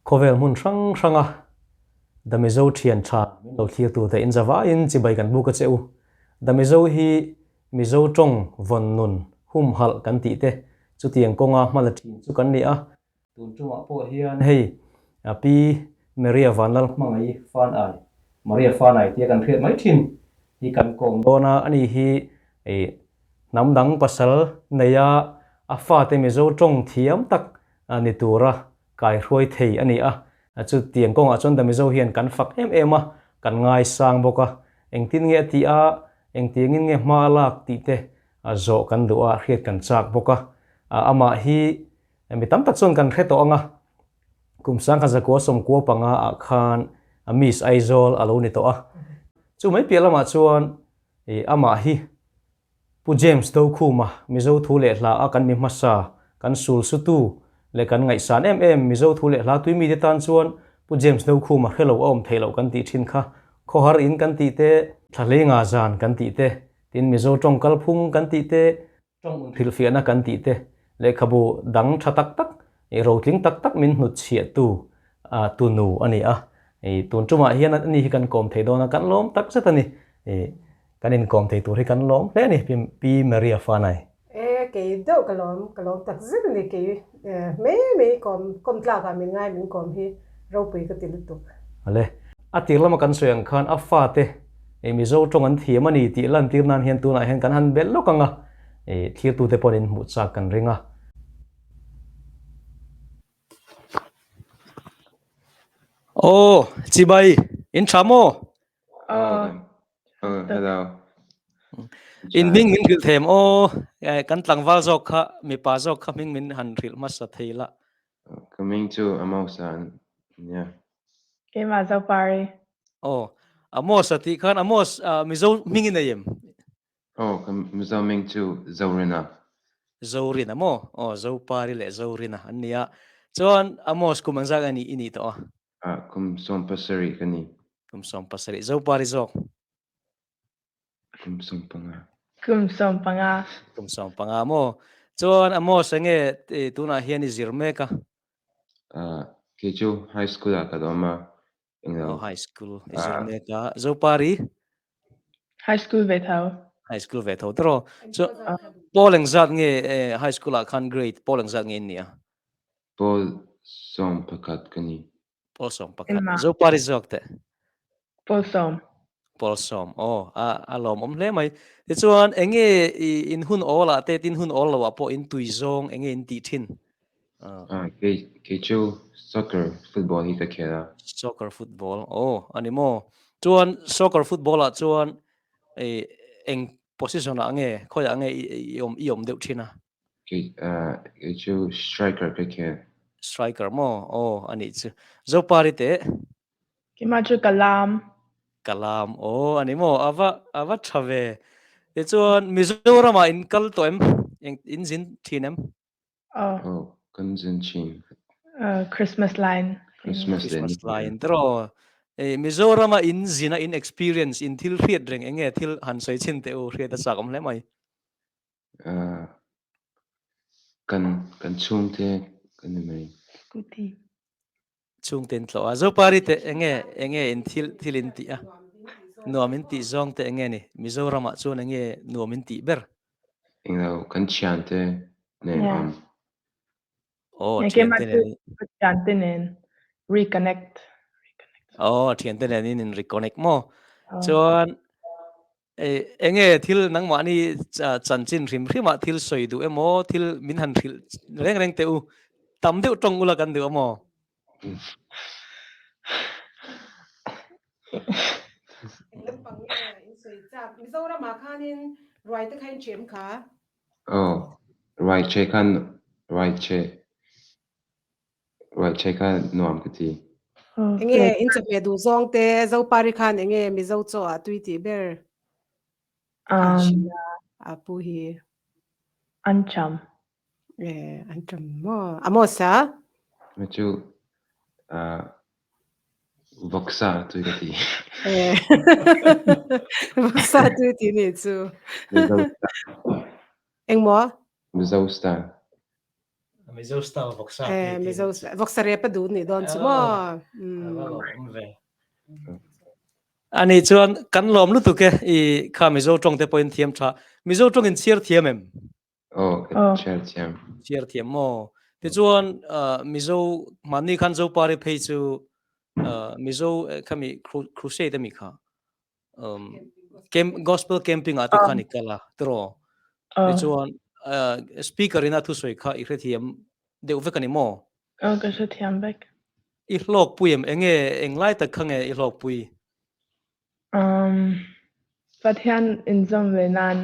Khawvel hmun hrang hranga The Mizo thian tha min lo thlir tur te in zavaiin chibai kan buk a che u. The Mizo hi Mizo tawng vawn nun humhalh kan tih te chutiang kawnga hmala thin chu kan ni a. Tun tumah pawh hian hei Pi Maria Vanlal hmangaih fan ai, Maria fan ai tia kan hriat mai thin hi kan kawm dawn a, ani hi hnam dang pasal neia a fate Mizo tawng thiam tak ni tura kaihruai thei a ni a. Chutiang kawngah chuan The Mizo hian kan fak em em a, kan ngaisang bawk a. Engtin nge a tih a, engtiangin nge hma a lak tih te zawh kan duh a, hriat kan chak bawk a. Amah hi Mi tam tak chuan kan hre tawh ang a, kum sangkhat zakua sawmkua panga ah khan Miss Aizawl a lo ni tawh a. Chu mai piah lamah chuan amah hi Pu James Dokhuma, Mizo thu leh hla a kan mi hmasa, kan sul sutu leh kan ngaihsan em em Mizo thu leh hla tui mite tan chuan Pu James Dokhuma hre lo a awm theih loh kan tih thin kha. Khawhar in kan tih te, Thlahleingah zan kan tih te, tin Mizo tawng kalphung kan tih te, Tawng hrilhfiahna kan tih te, lehkhabu dang tha tak tak, rotling tak tak min hnutchhiahtu tunu a ni a. Tun tumah hian ani hi kan kawm thei dawn a, kan lawm tak zet a ni. Kan inkawm thei tur hi kan lawm hle a ni, Pi Maria Fanai. E, kei deuh ka lawm, ka lawm tak zet a ni kei mai mai kawm, kawm tlakah min ngai min kawm hi ropui ka ti lutuk. Ale, a tir lama kan sawi ang khan a fate Ei Mizo tawng an thiam a ni tih lantir nan hian tunah hian kan han belh lawk ang a, ei thirtute pawhin in hmuh chak kan ring a. Aw, chibai, in tha maw? Aw, hello. In hming min hrilh them aw, kan tlangval zawk kha, mipa zawk kha hming min han hrilh hmasa thei la. Ka hming chu Amos a nia. Keimah Zopari. Aw, Amos a tih khan Amos Mizo hming i nei em? Aw, ka Mizo hming chu Zorina. Zorina maw? Aw, Zopari leh Zorina an nia. Chuan Amos kum ang zat nge i nih tawh a? Ah, kum 17 ka ni. Kum 17. Zopari zawk? Kum 15. Kum 15. Kum 15 maw? Chuan Amos enge tunah hian i zir mek a? Kei chu high school ah ka awm a, englo. Aw high school i zir mek a, Zopari? High school ve tho. High school ve tho tawh. Chu pawl engzat nge high school ah khan grade pawl engzat nge in nih a? Pawl 11 ka ni. Pawl 11. Zopari zawk teh. Pawl 10. Pawl 10. Aw, a a lawmawm hle mai. Tichuan enge i in hun awl ah te tin hun awl lo ah pawh in tui zawng enge in tih thin? Ah, kei kei chu soccer football hi ka khel a. Soccer football. Aw, a ni maw? Chuan soccer football ah chuan i eng position ah nge khawiah nge i awm i awm deuh thin a? Kei ah kei chu striker ka khel. Striker maw? Aw, a nih chu. Zopari teh. Keimah chu ka lam. Ka lam. Aw, a ni maw? A va a va tha ve. Tichuan Mizoramah in kal tawh em? Eng in zin thin em? Aw. Aw, kan zin thin. Christmas line. Christmas leh Christmas line tiraw. Ei Mizorama in zina in experience in thil hriat reng eng nge thil han sawi chhin teh u hriat a chak awm hle mai. Kan kan chhungte kan ni mai. Scooty. Chhungte in tlawh a. Zopari te enge enge in thil thil in tih a? Nuam in tih zawng te enge ni? Mizoramah chuan enge nuam in tih ber? Englo kan thiante nen awm. Aw thiante nen. Thiante nen reconnect. Aw thiante nen in in reconnect maw? Chuan Enge thil nangmahni chanchin hrim hrimah thil sawi duh emaw, thil min han hrilh reng reng teh u, tam deuh tawng ula kan duh emaw? Eng lampang nge in sawi chak? Mizoramah khanin ruai te kha in ṭhem kha? Aw, ruai ṭhe khan ruai ṭhe. Ruai ṭhe kha nuam ka ti. Enge in chawhmeh duh zawng te Zopari khan enge Mizo chaw ah tui tih ber hria a pu hi. An cham. E an cham maw? Amos a? Hei chu vawksa tui ka ti. E vawksa tui tih nih chu. Mizo style. Engmaw? Mizo style. Mizo style vawksa ti Eh, Mizo vawksa rep a duh nih dawn chu maw? A va lawmawm ve. Ani chuan kan lawm lutuk e i kha Mizo tawng te pawhin thiam tha. Mizo tawng in chhiar thiam em? Aw, ka chhiar thiam. Chhiar thiam maw? Tichuan Mizo hmanni khan Zopari phei chu Mizo khami crusade ami kha camp gospel camping ah te khan i kal a tiraw? Tichuan speaker in a thusawi kha i hrethiam deuh vek a ni maw? Aw, ka hrethiam vek. I hlawkpui em? Enge englai tak kha nge i hlawkpui? Um, Pathian inzawm ve nan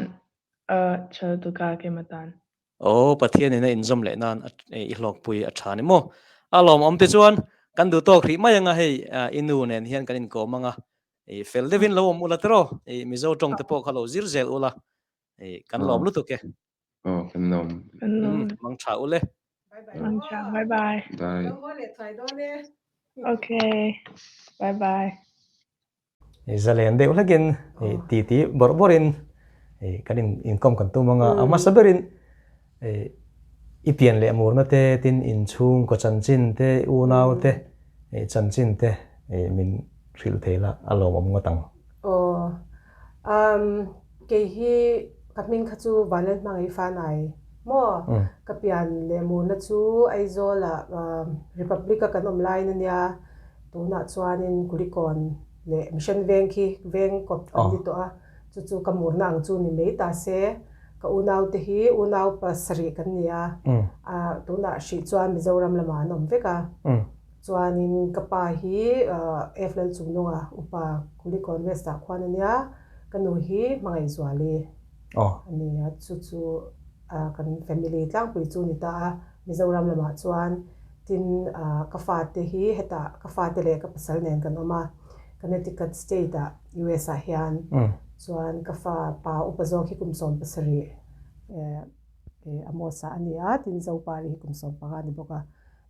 a tha lutuk a keimah tan. Aw, Pathian in a inzawm leh nan i hlawkpui a tha ni maw? A lawmawm te chuan kan duh tawk hrih mai anga hei i nu nen hian kan inkawm anga i fel deuhin lo awm ula tiraw? I Mizo tawng te pawh kha lo zir zel ula i kan lawm lutuk e. Aw, kan lawm. Kan lawm. Mang tha ule. Bye bye. Mang tha, bye bye. Bye. Lo haw leh thuai dawn e. Okay, bye bye. Zalen deuh hlekin titi bawrh bawrhin kan inkawm kan tum anga a hmasa berin i pian leh murna te tin inchhungkaw chanchin te unau te chanchin te min hrilh thei la a lawmawm ngawt ang. Aw um kei hi ka hming kha chu Vanlalhmangaih Fanai maw ka pian leh murna chu Aizawl ah Republic a kan awm laiin ania tunah chuanin Kulikawn leh Mission Veng khi veng kawp an ni tawh a chu chu ka murna ang chu ni mai ta se ka unau te hi unau pasarih kan ni a tunah hrih chuan Mizoram lamah an awm vek a. Chuanin ka pa hi F Lalchungnunga upa Kulikawn West ah khuan a nia, ka nu hi Hmangaihzuali a ni a, chu chu kan family tlangpui chu ni ta a, Mizoram lamah chuan tin ka fate hi hetah ka fate leh ka pasal nen kan awm a, Connecticut state ah US ah hian chuan ka fa pa upa zawk hi kum 17 Amos ah a ni a, tin Zopari hi kum 15 a ni bawk a.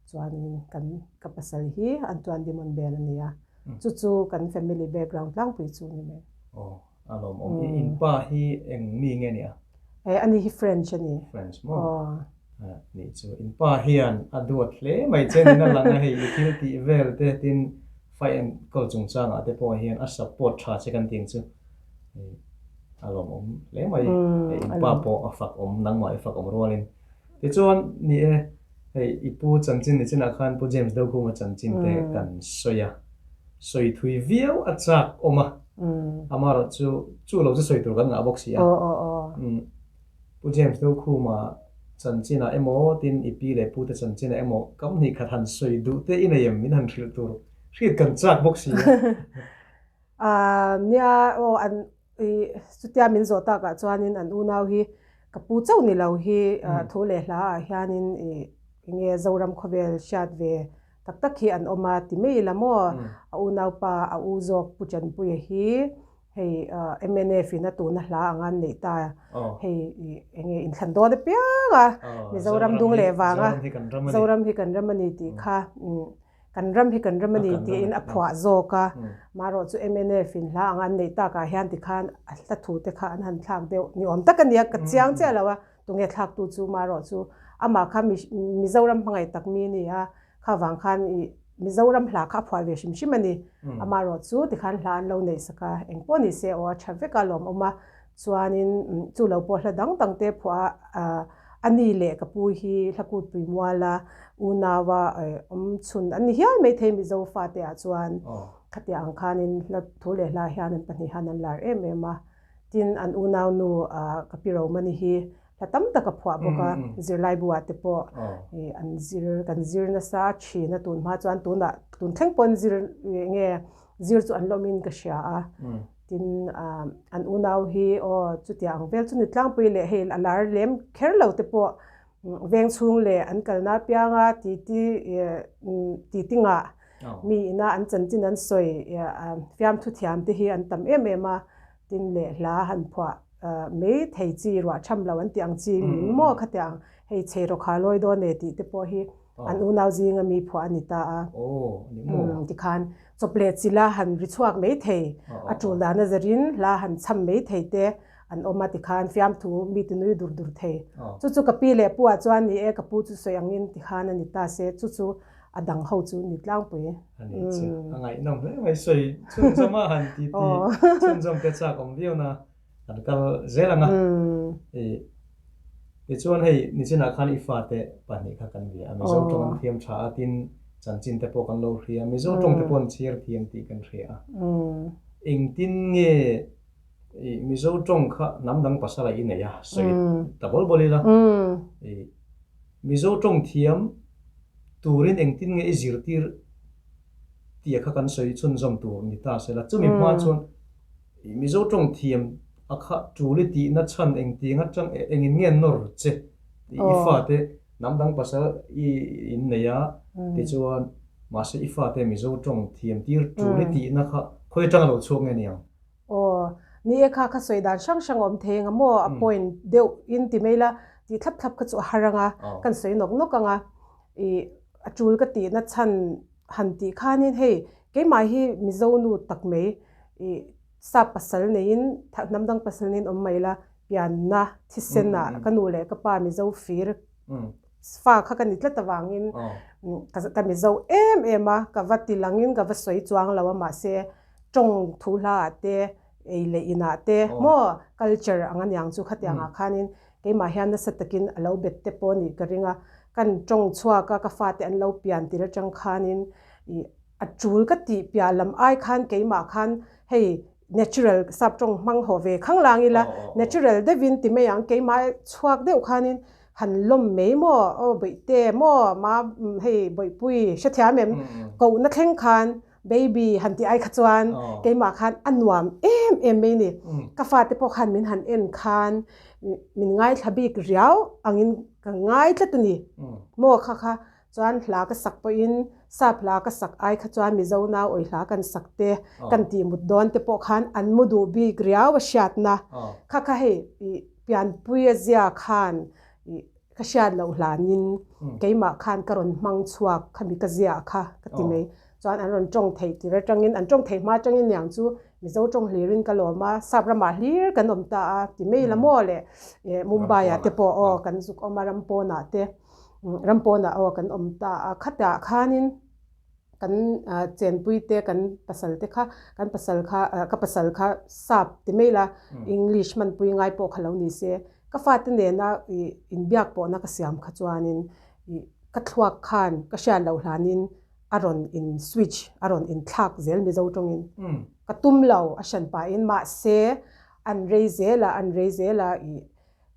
Chuanin kan ka pasal hi Antoine Dimon Bell a ni a, chu chu kan family background tlangpui chu a ni mai. Aw, a lawmawm. I in pa hi eng mi nge nia? Eh, ani hi French a ni. French maw? Aw. Nih chu, in pa hian a duat hle mai che nin a lang a hei, i thil tih vel te tin fight and goal chungchangah te pawh hian a support tha che kan tih ang chu. A lawmawm hle mai. In pa pawh a fak awm, nangmah i fak awm rualin. Tichuan, ni e, hei i pu chanchin ni chinah khan Pu James Dokhuma chanchin te kan sawi a, sawi thui viau a chak awm a, amaherawh chu chu lo chu sawi tur kan ngah bawk si a. Pu James Dokhuma chanchinah emaw tin i pi leh pu te chanchinah emaw kam hnih khat han sawi duh te i nei em min han hrilh tur hriat kan chak bawk si a. Nia aw an I chutia min zawh takah chuanin an unau hi ka pu chauh ni lo hi thu leh hla ah hianin i enge Zoram khawvel hriat ve tak tak hi an awm a ti mai ila maw? A unaupa a u zawk Pu Chanpuia hi hei mnf in a tuna hla anga an neih ta hei i enge inthlan dawn apiang a Mizoram dung leh vanga Zoram hi kan ram a ni tih kha Kan ram hi kan ram a ni tiin a phuah zawk a, marawh chu mnf in hla anga an neih takah hian tikhan a hla thu te kha an han thlak deuh ni awm tak a nia, ka chiang chiah lo a, tunge thlaktu chu marawh chu amah kha Mizoram hmangaih tak mi a ni a, kha vang khan i Mizoram hla kha a phuah ve hrim hrim a ni, amarawh chu tikhan hla an lo neih sak a, eng pawh ni se aw a tha vek a lawmawm a, chuanin chu lo pawh hla dang dang te phuah a. A ni leh ka pu hi Hlakutpui Muala unaua awm chhun an ni hial maithei Mizo fate ah chuan khatiah ang khanin hla thu leh hla hian an pahnih hian an lar em em a. Tin, an unau nu ka pi Romani hi hla tam tak a phuah bawk a, zirlaibu ah te pawh an zir kan zir nasa thin a tun hma chuan tunah tun thleng pawn zir nge zir chu an lawmin ka hria a. Tin, an unau hi aw chutiang ang vel chu ni tlangpui leh hei a lar lem kher lo te pawh veng chhung leh an kalna apianga titi titi ngah mi ina an chanchin an sawi fiamthu thiam te hi an tam em em a. Tin leh hla han phuah mai thei chi ruah tham lo an tih ang chi mi maw khatiang hei chei rawkha lawi dawn e tih te pawh hi An unau zinga mi phuah a ni ta a. Tikhan chawp leh chila han ri chhuak mai thei, a tul dan a zarin hla han cham mai thei te an awm a tikhan fiamthu mi ti nui dur dur thei. Chu chu ka pi leh pu ah chuan ni e ka pu chu sawi angin tikhan a ni ta se chu chu a dang ho chu ni tlangpui. A ni chu a ngaihnawm hle mai sawi chhunzawm a han ti ti chhunzawm te chak awm viau na kan kal zel ang a. Tichuan hei nichinah khan i fate pahnih kha kan bia a Mizo tawng an thiam tha a tin chanchin te pawh kan lo hria Mizo tawng te pawh an chhiar thiam tih kan hria a. Engtin nge I Mizo tawng kha hnam dang pasal a i nei a, sawi ta bawl bawl ila. I Mizo tawng thiam turin engtin nge i zirtir tih a kha kan sawi chhunzawm tur ni ta sela. Chumi hma chuan i Mizo tawng thiam a kha tul i tihna chhan engtiang atang engin nge nawr che tih i fate hnam dang pasal i innei a tichuan mahse i fate Mizo tawng thiam tir tul i tihna kha khawi atanga lo chhuak nge niang? Aw, ni e kha kha sawi dan hrang hrang a awm thei anga maw a point deuh in ti mai la tih thlap thlap kha chu a har anga kan sawi nawk nawk anga ih a tul ka tihna chhan han tih khanin hei keimah hi Mizo nu tak mai ih sap pasal neiin hnam dang pasal neiin awm mai la pianna thisen ah ka nu leh ka pa Mizo fir fa kha ka ni tlat avangin ka Mizo em em a ka va ti langin ka va sawi chuang lo a mahse tawng thu hla ah te, ei leh in ah te maw culture ang aniang chu khatiang ah khanin keimah hian nasa takin a lo bet te pawh nih ka ring a, kan tawng chhuak a ka fate an lo pian tir atang khanin ih a tul ka tih piah lam ai khan keimah khan hei natural sap tawng hmang haw ve khang lang ila natural deuhin ti mai ang keimah chhuak deuh khanin han lawm mai maw aw bawihte maw ma hei bawihpui hrethiam em kohna thleng khan Baby han tih ai kha chuan keimah khan a nuam em em mai ni. Ka fate pawh khan min han en khan min ngaithla bik riau angin ka ngai tlat a ni. Maw kha kha chuan hla ka sak pawhin sap hla ka sak ai kha chuan Mizo nau awi hla kan sak te kan tih mut dawn te pawh khan an mu duh bik riau a hriatna. Kha kha hei pianpui a zia khan Ka hriat loh hlanin keimah khan ka rawn hmang chhuak khami ka ziah kha ka ti mai. Chuan an rawn tawng theih tir atangin an tawng theih hma atangin niang chu Mizo tawng hlirin ka lawm a, sap ramah hlir kan awm ta a ti mai la maw le Mumbai ah te pawh aw kan zuk awm a Rampawnah te Rampawnah aw kan awm ta a khatah khanin kan chenpui te kan pasal te kha kan pasal kha ka pasal kha sap ti mai la English hmanpui ngai pawh kha lo ni se ka fate nena ih inbiak pawhna ka siam kha chuanin ih ka thluak khan ka hriat loh hlanin a rawn in switch a rawn inthlak zel Mizo tawngin ka tum lo a hran pahin mahse an rei zel a an rei zel a ih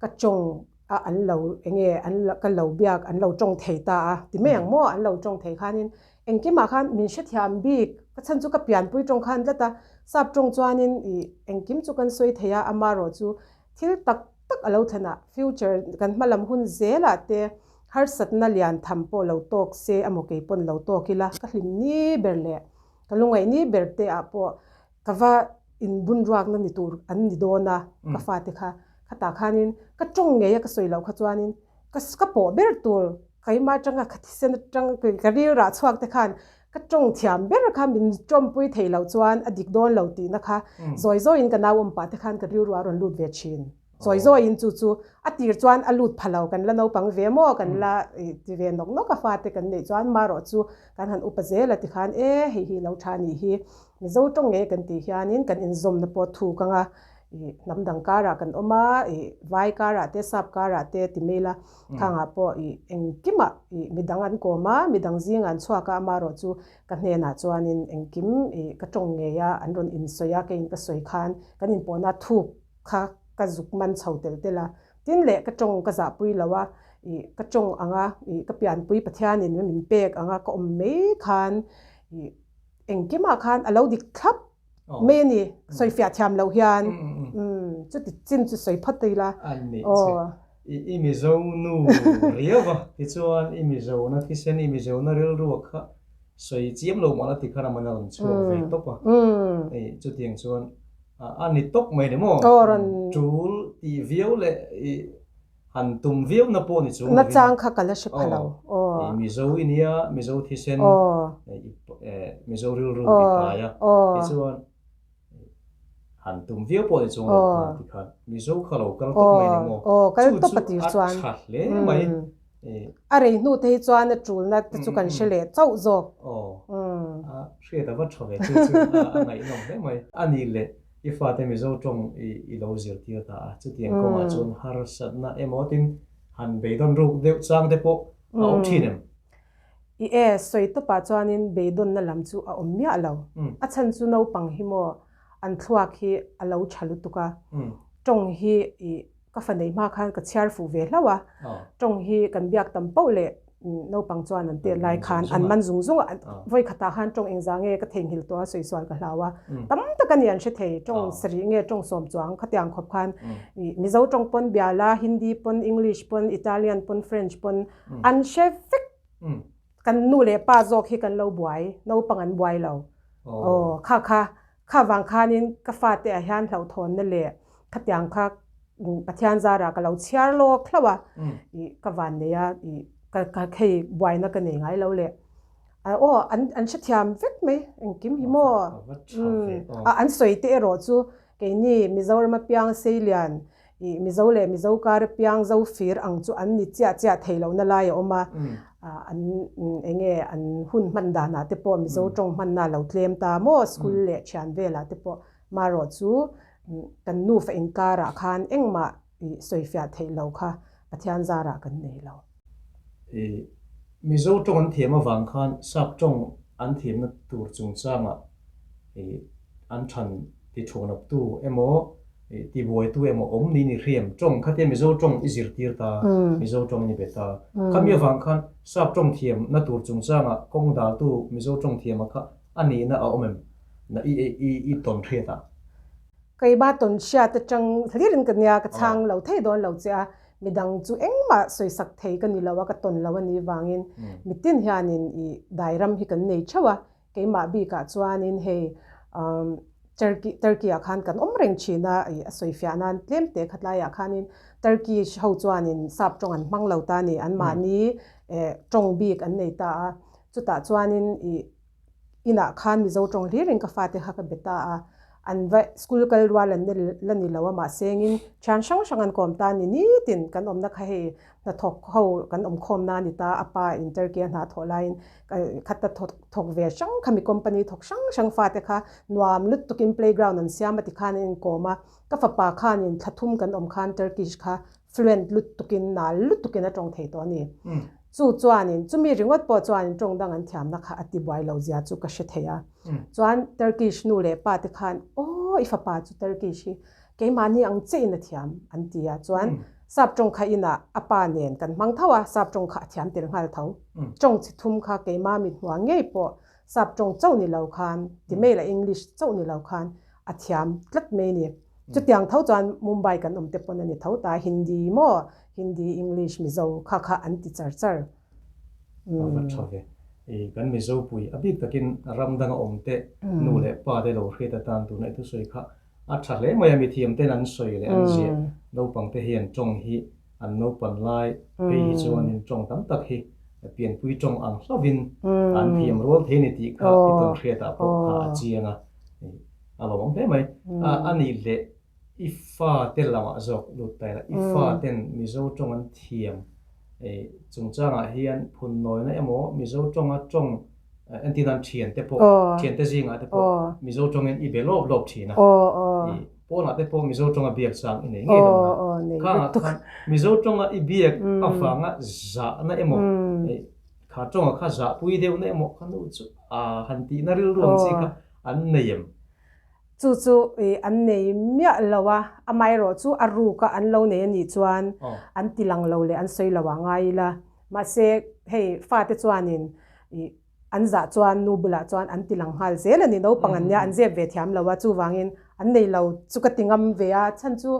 Ka tawng a an lo enge an ka lo biak an lo tawng thei ta a ti mai ang maw an lo tawng thei khanin engkimah khan min hrethiam bik ka chhan chu ka pianpui tawng khan tlat a sap tawng chuanin ih engkim chu kan sawi thei a amarawh chu thil tak tak a lo thlen a future kan hma lam hun zelah te harsatna lian tham pawh lo tawk se amaw kei pawn lo tawk ila ka hlim ni ber leh ka lungaih ni ber te ah pawh Ka va inbunruakna ni tur an ni dawn a, ka fate kha. Khatah khanin ka tawng ngei a ka sawi loh kha chuanin ka ka pawh ber tur keimah atanga ka thisen atang ka rilrah chhuak te khan ka tawng thiam ber kha min tawmpui thei loh chuan a dik dawn lo tihna kha zawi zawiin ka nau awm pah te khan ka rilru a rawn lut ve thin. Zawi zawiin chu chu a tir chuan a lut pha lo, kan la naupang ve maw, kan la ti ve nawk nawk a fate kan neih chuan marawh chu kan han upa zel a tikhan e hei hi lo tha nih hi Mizo tawng nge kan tih hianin kan inzawmna pawh thuk anga ih hnam dang karah kan awm a, ih vai karah te sap karah te ti mai ila khangah pawh ih engkimah ih midang an kawm a, midang zingah an chhuak a amarawh chu ka hnenah chuanin engkim ih ka tawng ngei a an rawn insawi a keiin ka sawi khan kan inpawhna thuk kha ka zuk man chho telh telh a, tin leh ka tawng ka zahpui lo a, ih ka tawng ang a, ih ka pianpui Pathianin min pek ang a ka awm mai khan ih engkimah khan a lo dik thlap mai a ni, sawi fiah thiam loh hian umm chuti chin chu sawi phawt ta ila aw. I Mizo nu riau a, tichuan i Mizo na thisen i Mizo na rilru kha sawi chiam lo mahla tikhan a man a rawn chhuak ve tawp a, chutiang chuan A ni tawp mai ni maw? Tul tih viau leh i han tum viau na pawh ni chung lovin. Nachang kha ka la hre pha lo. I Mizo i nia, Mizo thisen, Mizo rilru i pai a. Tichuan Han tum viau pawh ni chuang lo khan tikhan Mizo kha lo kal tawp mai ni maw? Chu chu a tha hle mai. A rei hnu te hi chuan a tulna te chu kan hre leh chauh zawk. Aw, a hriat a va tha ve chu chu a ngaihnawm hle mai. A nih leh i fate Mizo tawng i lo zirtir ta a, chutiang kawngah chuan harsatna emaw tin han beidawn ruk deuh chang te pawh a awm thin em? I e, sawi tawpah chuanin beidawnna lam chu a awm miah lo. A chhan chu naupang hi maw an thluak hi a lo tha lutuk a, tawng hi i ka fa neih hma khan ka chhiar fuh ve hlauh a, tawng hi kan biak tam poh leh naupang chuan an tet lai khan an man zung zung a, vawi khatah khan tawng engzah nge ka theihnghilh tawh a sawi sual ka hlau a, tam tak a ni an hre thei, tawng sarih nge tawng sawm chuang khatiang khawp khan i Mizo tawng pawn bia la, Hindi pawn, English pawn, Italian pawn, French pawn an hre vek. Kan nu leh pa zawk hi kan lo buai, naupang an buai lo. Aw, kha kha, kha vang khanin ka fate ah hian hlauhthawnna leh khatiang kha Pathian zarah ka lo chhiar lawk hlauh a, ih ka van nei a, ih ka ka hei buaina ka nei ngai lo leh. Aw, an an hrethiam vek mai engkim hi maw? A an sawi te erawh chu keini Mizoram apiang Seilian Ih Mizo leh Mizo kar apiang zo fir ang chu an ni chiah chiah thei lohna lai a awm a, an eng nge an hun hman danah te pawh Mizo tawng hmanna a lo tlem ta maw school leh thian velah te pawh marawh chu kan nufa inkarah khan engmah ih sawifiah theih lo kha Pathian zarah kan nei lo. Ih Mizo tawng an thiam avang khan sap tawng an thiamna tur chungchangah ih an than ti thuanawptu emaw tibuaitu emaw awm niin i hriam tawng kha tia Mizo tawng i zirtir ta, Mizo tawng i be ta. Khami avang khan sap tawng thiam na tur chungchangah kawng daltu Mizo tawng thiama kha a nihna a awm em? Na i i i tawn hriat a? Keimah tawn hriat atang hlirin ka nia, ka chhang lo thei dawn lo che a, midang chu engmah sawisak thei ka ni lo a, ka tawn lo a nih vangin mitin hianin i dairam hi kan nei theuh a, Keimah bikah chuanin hei Turkey Turkey ah khan kan awm reng thin a, ih a sawifiah nan tlem te khat laiah khanin Turkish ho chuanin sap tawng an hmang lo ta a ni, anmahni eh tawng bik an nei ta a, chutah chuanin ih inah khan Mizo tawng hlirin ka fate kha ka be ta a, an va school kal rual an la ni lo a mahsengin thian hrang hrang an kawm ta a ni, nitin kan awmna kha hei hnathawk ho kan awm khawmna a ni ta, a pa in Turkey a hna thawh laiin khata thawk thawk ve hrang kha mi company thawk hrang hrang fate kha nuam lutukin playground an siam a tikhan an inkawm a, ka fapa khanin thla thum kan awm khan Turkish kha fluent lutukin nal lutukin a tawng thei tawh a ni. Chu chuanin chumi ringawt pawh chuanin tawng dang an thiamna kha a tibuai lo zia chu ka hre thei a. Chuan Turkish nu leh pa te khan aw i fapa chu Turkish hi Keimahni ang chiahin a thiam an ti a, chuan sap tawng kha inah a pa nen kan hmang tho a, sap tawng kha a thiam tel nghal tho. Tawng chi thum kha keimah mit hmuah ngei pawh sap tawng chauh ni lo khan, ti mai la English chauh ni lo khan a thiam tlat mai ni. Chutiang tho chuan Mumbai kan awm te pawn a ni tho ta, Hindi maw, Hindi, English, Mizo kha kha an ti char char. A va tha ve. I kan Mizo pui a bik takin ram danga awm te nu leh pa te lo hriat atan tuna i thusawi kha A tha hle mai a, mithiam ten an sawi leh an ziah. Naupang te hian tawng hi an naupan lai phei hi chuanin tawng tam tak hi pianpui tawng ang hlauhin an thiam rual thei a ni tih kha i tawn hriatah pawh kha a chiang a, a lawmawm hle mai. A nih leh i fate lamah zawk lut ta ila, i faten Mizo tawng an thiam chungchangah hian phunnawina emaw Mizo tawnga tawng Entir nan thiante pawh, thiante zingah te pawh Mizo tawngin i be lawp lawp thin a. I pawnah te pawh Mizo tawnga biak chang i nei ngei dawn a. Khangah khan Mizo tawnga i biak avanga zahna emaw, kha tawnga kha zahpui deuhna emaw kha nu chu a han tihna rilru ang chi kha an nei em? Chu chu an nei miah lo a, amaherawh chu a ruka an lo nei a nih chuan an ti lang lo leh an sawi lo ah ngai ila. Mahse hei fate chuanin ih an zah chuan nu bulah chuan an ti lang nghal zel a ni, naupang an nia an zep ve thiam lo a, chuvangin an nei lo chu ka ti ngam ve a, chhan chu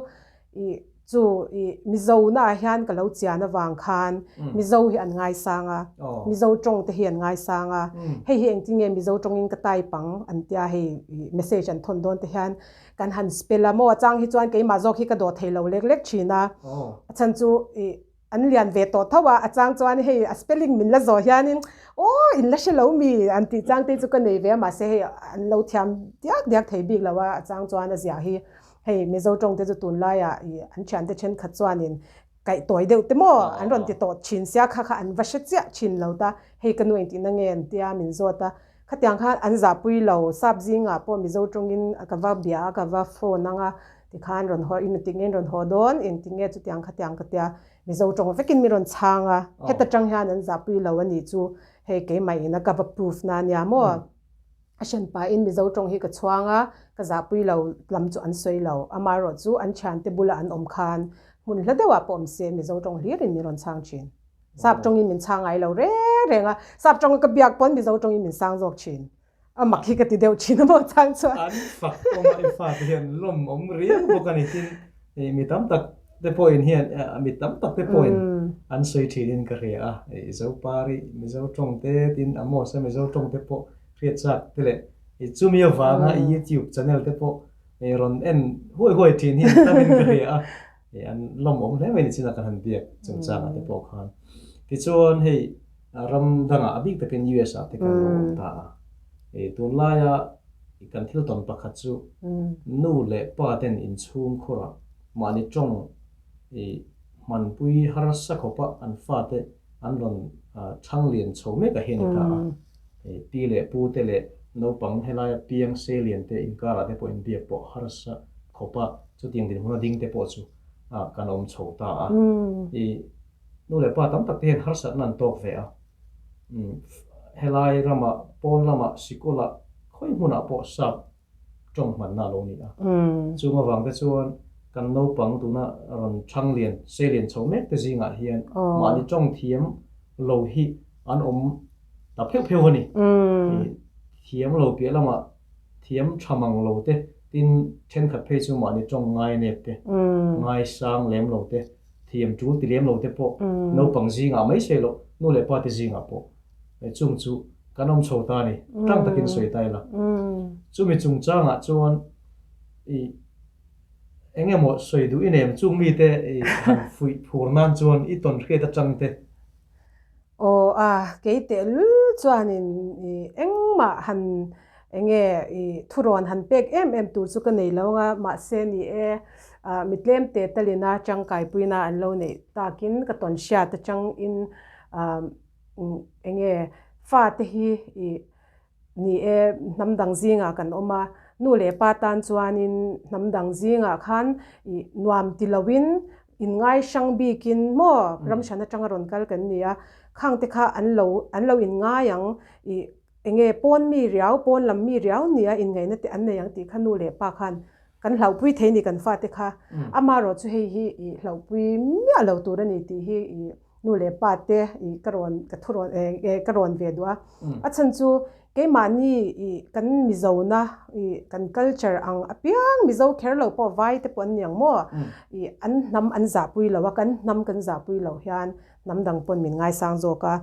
ih chu ih Mizo naah hian ka lo chian avang khan Mizo hi an ngaisang a, Mizo tawng te hi an ngaisang a, hei hi engtin nge Mizo tawngin ka type ang an tia hei ih message an thawn dawn te hian kan han spell a maw a chang hi chuan keimah zawk hi ka dawh thei lo lek lek thin a, a chhan chu ih. an lian ve tawh tho a, a chang chuan hei a spelling min la zawh hianin aw in la hre lo mi an tih chang te chu ka nei ve a, mahse hei an lo thiam diak diak thei bik lo a, a chang chuan a ziah hi hei Mizo tawng te chu tunlaiah ih an thiante thenkhat chuanin kaih tawi deuh te maw an rawn ti tawh thin sia kha kha an va hre chiah thin lo ta, hei ka nu engtihna nge an tia min zawt a, khatiang khan an zahpui lo, sap zingah pawh Mizo tawngin ka va bia a ka va phone ang a, Tikhan rawn haw in engtik nge in rawn haw dawn, engtik nge chutiang khatiang ka tia Mizo tawng vekin min rawn chhang a, heta tang hian an zahpui lo a nih chu hei keimah ina ka va proof na ania maw? A hran pahin Mizo tawng hi ka chhuang a, ka zahpui lo lam chu an sawi lo, amaherawh chu an thiante bula an awm khan hmun hla deuhah pawh awm se Mizo tawng hlirin min rawn chhang thin. Sap tawngin min chhang ngai lo reng reng a, sap tawnga ka biak pawn Mizo tawngin min sang zawk thin. A mak hi ka ti deuh thin a maw chang chuan. An fak awm a, i fate hian lawm awm riau bawk a ni. Tin, mi tam tak te pawhin hian, mi tam tak te pawhin an sawi thinin ka hria a. Zopari Mizo tawng te, tin Amos-a Mizo tawng te pawh hriat chak te leh chumi avanga YouTube channel te pawh rawn en huai huai thin hi an tamin ka hria a. An lawm awm hle mai ni chin a kan han biak chungchangah te pawh khan. Tichuan hei. Ram dangah a bik takin US ah te kan lo awm ta a. Tunlaia kan thil tawn pakhat chu nu leh pa ten inchhung khurah mahni tawng hmanpui harsa khawpa an fate an rawn chhang lian chho mek a hian i ta a. Pi leh pu te leh naupang helaia piang sei lian te inkarah te pawh inbiak pawh harsa khawpa chutiang dinhmuna ding te pawh chu kan awm chho ta a. Nu leh pa tam tak te hian harsatna an tawk ve a, helai ramah, pawn lamah, sikulah, khawi hmunah pawh sap tawng hmanna a lo ni a. Chung avang te chuan kan naupang tuna rawn thang lian, sei lian chho mek te zingah hian mahni tawng thiam lo hi an awm ta pheuh pheuh a ni. Thiam lo piah lamah thiam tha mang lo te, tin thenkhat phei chu mahni tawng ngai nep te, ngai sang lem lo te, Thiam tul ti lem lo te pawh naupang zingah mai sawi loh, nu leh pa te zingah pawh chung chu kan awm chho ta a ni, tlang takin sawi ta ila. Chumi chungchangah chuan i eng emaw sawi duh i nem chung mite i han fuih phur nan chuan i tawn hriat atang te. Aw a, kei tehlul chuanin i engmah han enge i thurawn han pek em em tur chu ka nei lo anga, mahse ni e, mi tlem te talina tangkaipuina an lo neih takin ka tawn hriat atangin enge fate hi i Ni e, hnam dang zingah kan awm a, nu leh pa tan chuanin hnam dang zingah khan i nuam ti loin inngai hrang bikin maw ram hran atanga rawn kal kan ni a, khang te kha an lo an lo inngai ang i enge pawn mi riau, pawn lam mi riau nia inngaihna te an nei ang tih kha nu leh pa khan kan hlauhpui thei ni kan fate kha. Amaherawh chu hei hi i hlauhpui miah lo tur a ni tih hi i Nu leh pa te i ka rawn ka thu rawn eh ka rawn ve duh a. A chhan chu keimahni i kan Mizona i kan culture ang apiang Mizo kher lo pawh vai te pawh an ni ang maw? I an hnam an zahpui lo a, kan hnam kan zahpui loh hian hnam dang pawn min ngaisang zawk a.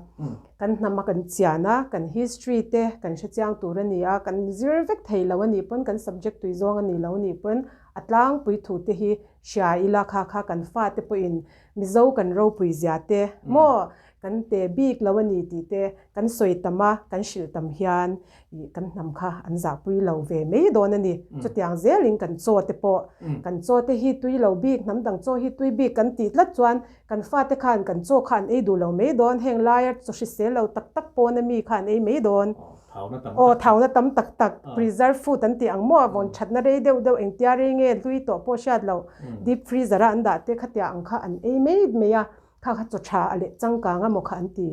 Kan hnam a kan chian a, kan history te kan hrechiang tur a ni a, kan zir vek thei lo a nih pawn kan subject tui zawng a nih lo a nih pawn a tlangpui thu te hi hria ila kha kha kan fate pawhin Mizo kan ropui zia te maw kan te bik lo a ni tih te kan sawi tam a, kan hrilh tam hian ih kan hnam kha an zahpui lo ve mai dawn a ni. Chutiang zelin kan chaw te pawh kan chaw te hi tui lo bik, hnam dang chaw hi tui bik kan tih tlat chuan kan fate khan kan chaw kha an ei duh lo mai dawn, heng laia chaw hrisel lo tak tak pawn a mi kha an ei mai dawn. Aw thauna tam tak tak, preserve food an tih ang maw, vawn thatna rei deuh deuh engtia rei nge hlui tawh pawh hriat loh, deep freezer a an dah te khatia ang kha an ei mai mai a, kha kha chaw tha a leh changkang a maw kha an ti.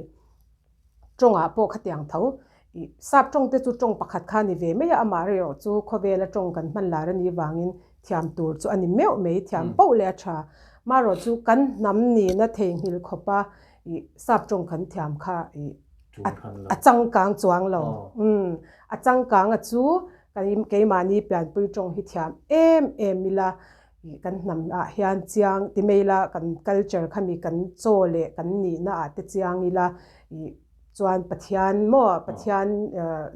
Tawngah pawh khatiang tho, ih sap tawng te chu tawng pakhat kha a ni ve mai a, amah erawh chu khawvela tawng kan hman lar a nih vangin thiam tur chu a ni meuh mai, thiam poh leh a tha. Marawh chu kan hnam nihna theihnghilh khawpa ih sap tawng kan thiam kha ih a changkang chuang lo. Umm a changkang a chu kan keimahni pianpui tawng hi thiam em em ila ih kan hnam ah hian chiang ti mai ila kan culture kha mi kan chaw leh kan nihna ah te chiang ila ih chuan Pathian maw Pathian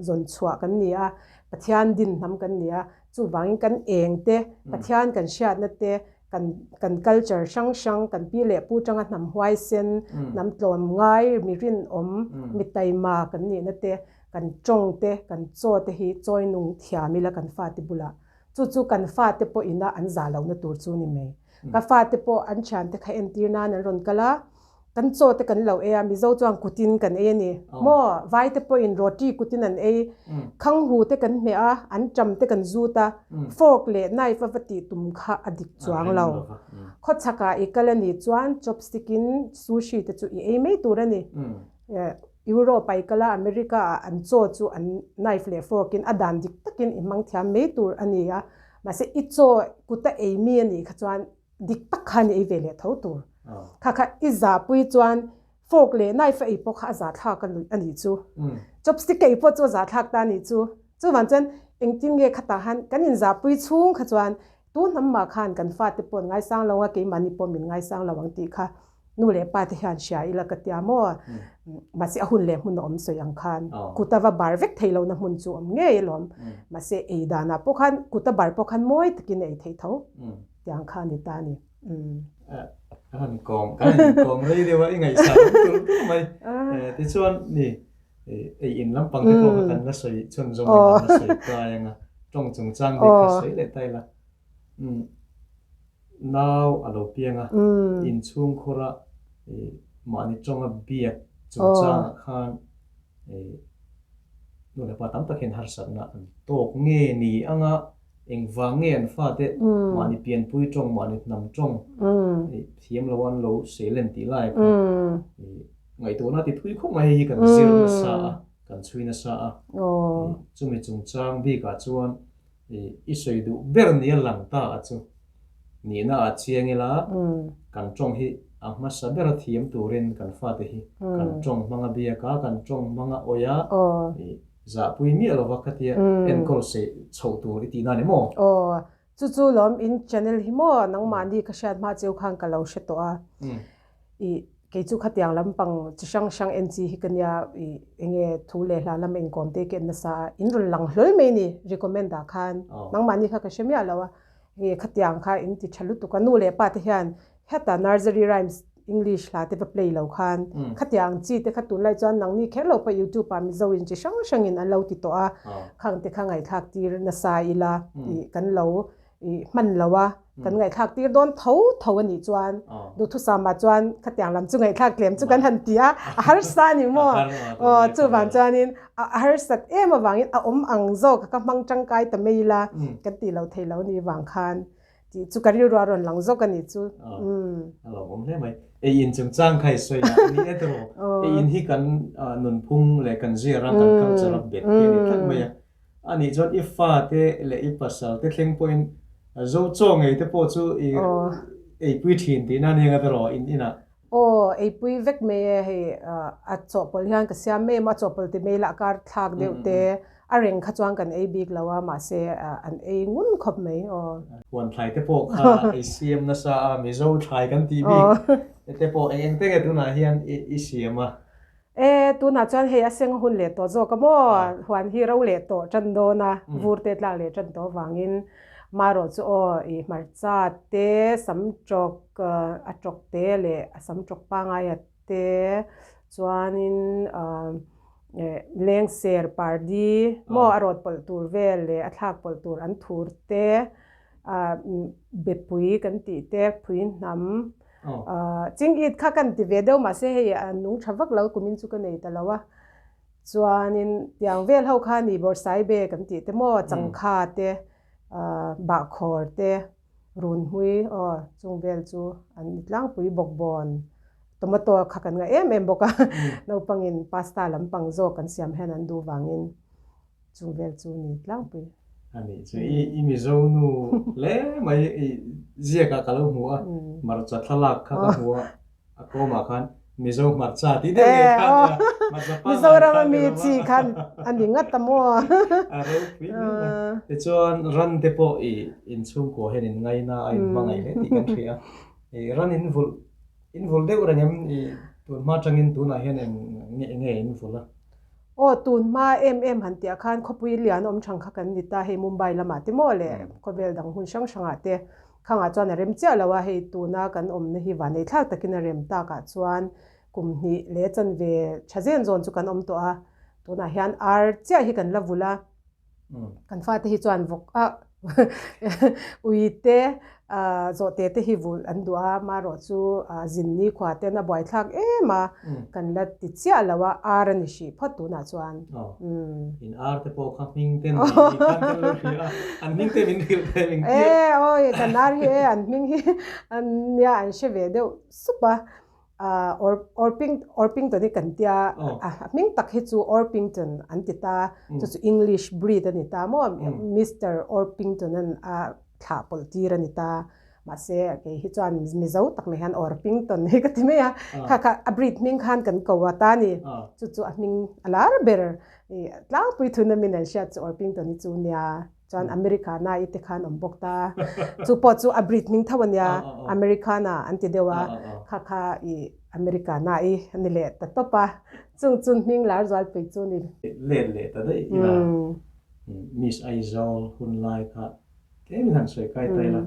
zawn chhuah kan ni a Pathian din hnam kan ni a chuvangin kan eng te Pathian kan hriatna te. Kan kan culture hrang hrang, kan pi leh pu tanga hnam huaisen, hnam tlawmngai, mi rinawm, mi taima kan nihna te, kan tawng te, kan chaw te hi chawi nung thiam ila kan fate bulah. Chu chu kan fate pawh ina an zah lohna tur chu ni mai. Ka fate pawh an thiante kha entir nan an rawn kal a, kan chaw te kan lo ei a, Mizo chuan kutin kan ei a ni maw? Vai te pawhin roti kutin an ei, khanghu te kan hmeh a, an ṭam te kan zut a, fork leh knife a va tih tum kha a dik chuang lo. Khawchhakah i kal a nih chuan chopstick in sushi te chu i ei mai tur a ni. Europe ah i kal a, America ah an chaw chu an knife leh fork in a dan dik takin i hmang thiam mai tur a ni a, mahse i chaw kuta ei mi a nih kha chuan dik tak khan i ei ve leh tho tur. Kha kha i zahpui chuan fork leh knife a ei pawh kha a zahthlak a luih a nih chu. Chopstick a ei pawh chu a zahthlak ta a nih chu. Chuvang chuan engtin nge khatah han kan inzahpui chhung kha chuan tu hnam mah khan kan fate pawh an ngaisang lo a, keimahni pawh min ngaisang lo ang tih kha Nu leh pa te hian hria ila ka tia maw? Mahse a hun leh hmun a awm sawi ang khan kut a va bar vek thei lohna hmun chu awm ngei alawm. Mahse ei danah pawh khan kut a bar pawh khan mawi takin a ei thei tho tiang kha a ni ta a ni. Ka han kawm, ka han inkawm rei deuh a, i ngaihsah awm tur tur mai. Tichuan ni ei in lampang te pawh kha kan la sawi chhunzawm in kan la sawi kai ang a, tawng chungchang bik kha sawi leh ta ila. Nau a lo piang a, inchhungkhura mahni tawnga biak chungchangah khan nu leh pa tam tak hian harsatna an tawk nge ni anga engvang nge an fate mahni pianpui tawng, mahni hnam tawng thiam lo an lo seilen tih lai kha ngaihtuahna ti thui khawp mai hei hi kan zir nasa a, kan chhui nasa a, chumi chungchang bikah chuan I sawi duh ber nia lang ta a chu nihna ah chiang ila kan tawng hi a hmasa bera thiam turin kan fate hi kan tawng hmanga biak a, kan tawng hmanga awih a, zahpui miah lova khatia enkawl sei chhoh tur i tihna a ni maw? Aw, chu chu lawm in channel hi maw nangmahni ka hriat hma cheu khan ka lo hre tawh a. I kei chu khatiang lampang chi hrang hrang en chi hi ka nia i enge thu leh hla lama inkawm te ka en nasa a, in rawn lang hlawl mai ni recommend ah khan nangmahni kha ka hre miah lo a, enge khatiang kha in ti tha lutuk a, nu leh pa te hian heta nursery rhymes English hla te va play lo khan khatiang chi te kha tunlai chuan nangni kher lo pawh youtube ah Mizo in chi hrang hrang in an lo ti tawh a, khang te kha ngaihthlak tir nasa ila i kan lo I hman lo a, kan ngaihthlak tir dawn tho tho a nih chuan duhthusam ah chuan khatiang lam chu ngaihthlak tlem chu kan han ti a, a harsa a ni maw? Aw chuvang chuanin a harsat em avangin a awm ang zawk ka hmang tangkai ta mai ila kan tih loh theih loh ni vang khan tih chu ka rilru a rawn lang zawk a nih chu. A lo awm hle mai. Ei in chungchang kha i sawi a ni e tiraw? Ei in hi kan nunphung leh kan zir a kan culture a bet hi a ni tlat mai a. A nih chuan i fate leh i pasal te thleng pawhin zo chaw ngei te pawh chu i eipui thin tihna a ni ang a tiraw in inah? Aw, eipui vek mai e, hei a chawhpawlh hian ka siam em a, chawhpawlh ti mai lah kar thlak deuh te a reng kha chuan kan ei bik lo a, mahse an ei ngun khawp mai aw. Huan thlai te pawh kha i siam nasa a, Mizo thlai kan tih bik te pawh eng eng te nge tunah hian i siam a? E, tunah chuan hei a seng hun leh tawh zawk a maw? Huan hi ro leh tawh tan dawn a, vur te tlak leh tan tawh avangin marawh chu aw i hmarcha te, sam tawk a tawk te leh a sam tawk pangaia te chuanin lengser pardi maw a rawt pawlh tur vel leh a thlak pawlh tur an thur te, bepui kan tih te, phui hnam Chingit kha kan ti ve deuh mahse hei a nung tha vak lo kumin chu ka nei ta lo a, chuanin tiang vel ho kha ni bawrhsaibe kan tih te maw changkha te bahkhawr te runhmui aw chung vel chu an ni tlangpui bawkbawn tomato kha kan ngah em em bawk a naupangin pasta lampang zawk kan siam hian an duh vangin. Chung vel chu ni tlangpui. A nih chu i i Mizo nu hle mai i ziakah ka lo hmu a, hmarcha thlalak kha ka hmu a, a kawmah khan Mizo hmarcha tih deuh ngei kha a nia, hmarcha pangngai kha Mizoram a mi chi khan a ni ngat a maw? A ropui hle mai. Tichuan ran te pawh i inchhungkua hian in ngaina a inhmangaih hle tih kan hria a, i ran in vulh in vulh deuh reng em i tun hma atangin tunah hian eng nge in vulh a? Aw, tun hma em em han tih ah khan khawpui lian awm thang kha kan ni ta, hei Mumbai lamah te maw leh khawvel dang hmun hrang hrangah te. Khangah chuan a rem chiah lo a, hei tuna kan awmna hi vanneithlak takin a rem takah chuan kum hnih leh chanve tha zen zawn chu kan awm tawh a, tunah hian ar chiah hi kan la vulh a. Kan fate hi chuan vawk a ui te zawhte te hi vulh an duh a, marawh chu zinni khua ten a buaithlak em a, kan la ti chiah lo a, ar a ni hrih phawt tunah chuan. In ar te pawh kha hming te nei ni khan kan lo hria a, an hming te min hrilh thei eng tia. E awi kan ar hi e an hming hi nia an hre ve deuh sup a. Orping Orpington hi kan tia a hming tak hi chu Orpington an ti ta chu chu English breed a ni ta maw Mister Orpington an a thlah pawlh tir a ni ta mahse kei hi chuan Mizo tak mai hian Orpington hi ka ti mai a kha kha a breed hming khan kan ko a ta ni chu chu a hming a lar ber tlangpui thun a min an hriat chu Orpington hi chu nia. Chuan Americana i te khan awm bawk ta. Chu pawh chu a breed hming tho a nia, Americana an ti deuh a, kha kha i Americana i a ni leh ta tawp a, chung chun hming lar zualpui chu ni. Let leh ta daih ila, Miss Aizawl hun lai kha tlem in han sawi kai ta ila,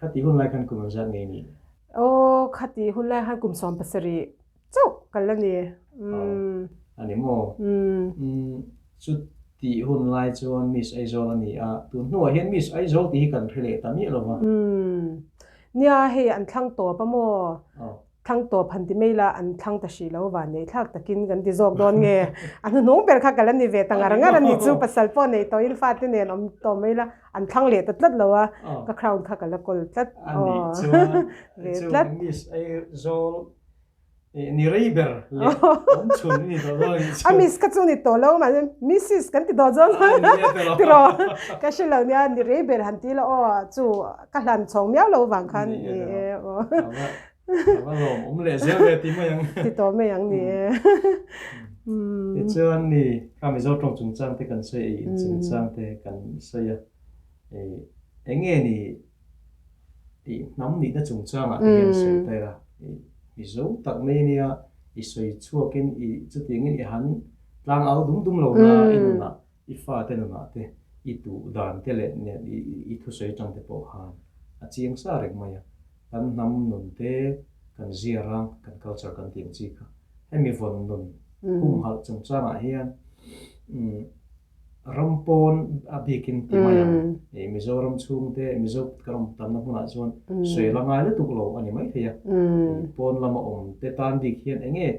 khati hun lai khan kum ang zat ngei ni? Aw, khati hun lai khan kum 70 chauh ka la ni. Umm. A ni maw? Umm. Chutih hun lai chuan Miss Aizawl a ni a, tun hnuah hian Miss Aizawl tih hi kan hre leh ta miah lo va. Umm. Nia, hei an thlang tawp a maw? Thlang tawp han ti mai la, an thlang ta hrih lo va, nei thlak takin kan ti zawk dawn nge? A hnuhnung ber kha ka la ni ve ta ngar ngar a ni chu, pasal pawh nei tawhin fate nen awm tawh mai la, an thlang leh ta tlat lo a, ka crown kha ka la kawl tlat. A nih chuan, chu Miss Aizawl Ni rei ber leh awm chhun i ni tawh dawn a nih chu. A miss kha chu ni tawh lo mahse Missis kan ti tawh chuan tiraw ka hre lo nia ni rei ber han ti la aw chu ka hlan chhawng miau lo vang khan ni e aw. A va lawm awm leh zel ve ti mai ang. Ti tawh mai ang ni e. Tichuan ni kha Mizo tawng chungchang te kan sawi a, in chungchang te kan sawi a, eng nge ni Tih hnam nihna chungchangah te hian sawi ta ila, Mizo tak mai ania i sawi chhuakin i chutiangin i han tlang au dum dum lo na i nunah, i fate nunah te, i tuh dan te leh nen i thusawi atang te pawh khan a chiang sa reng mai a. Kan hnam nun te, kan ziarang, kan culture kan tih ang chi kha hemi vawn nun humhalh chungchangah hian Ram pawn a bikin ti mai ang. Mizoram chhungte, Mizo kan awm tamna hmunah chuan sawi la ngai lutuk lo a ni mai thei a. Pawn lama awm te tan bik hian eng nge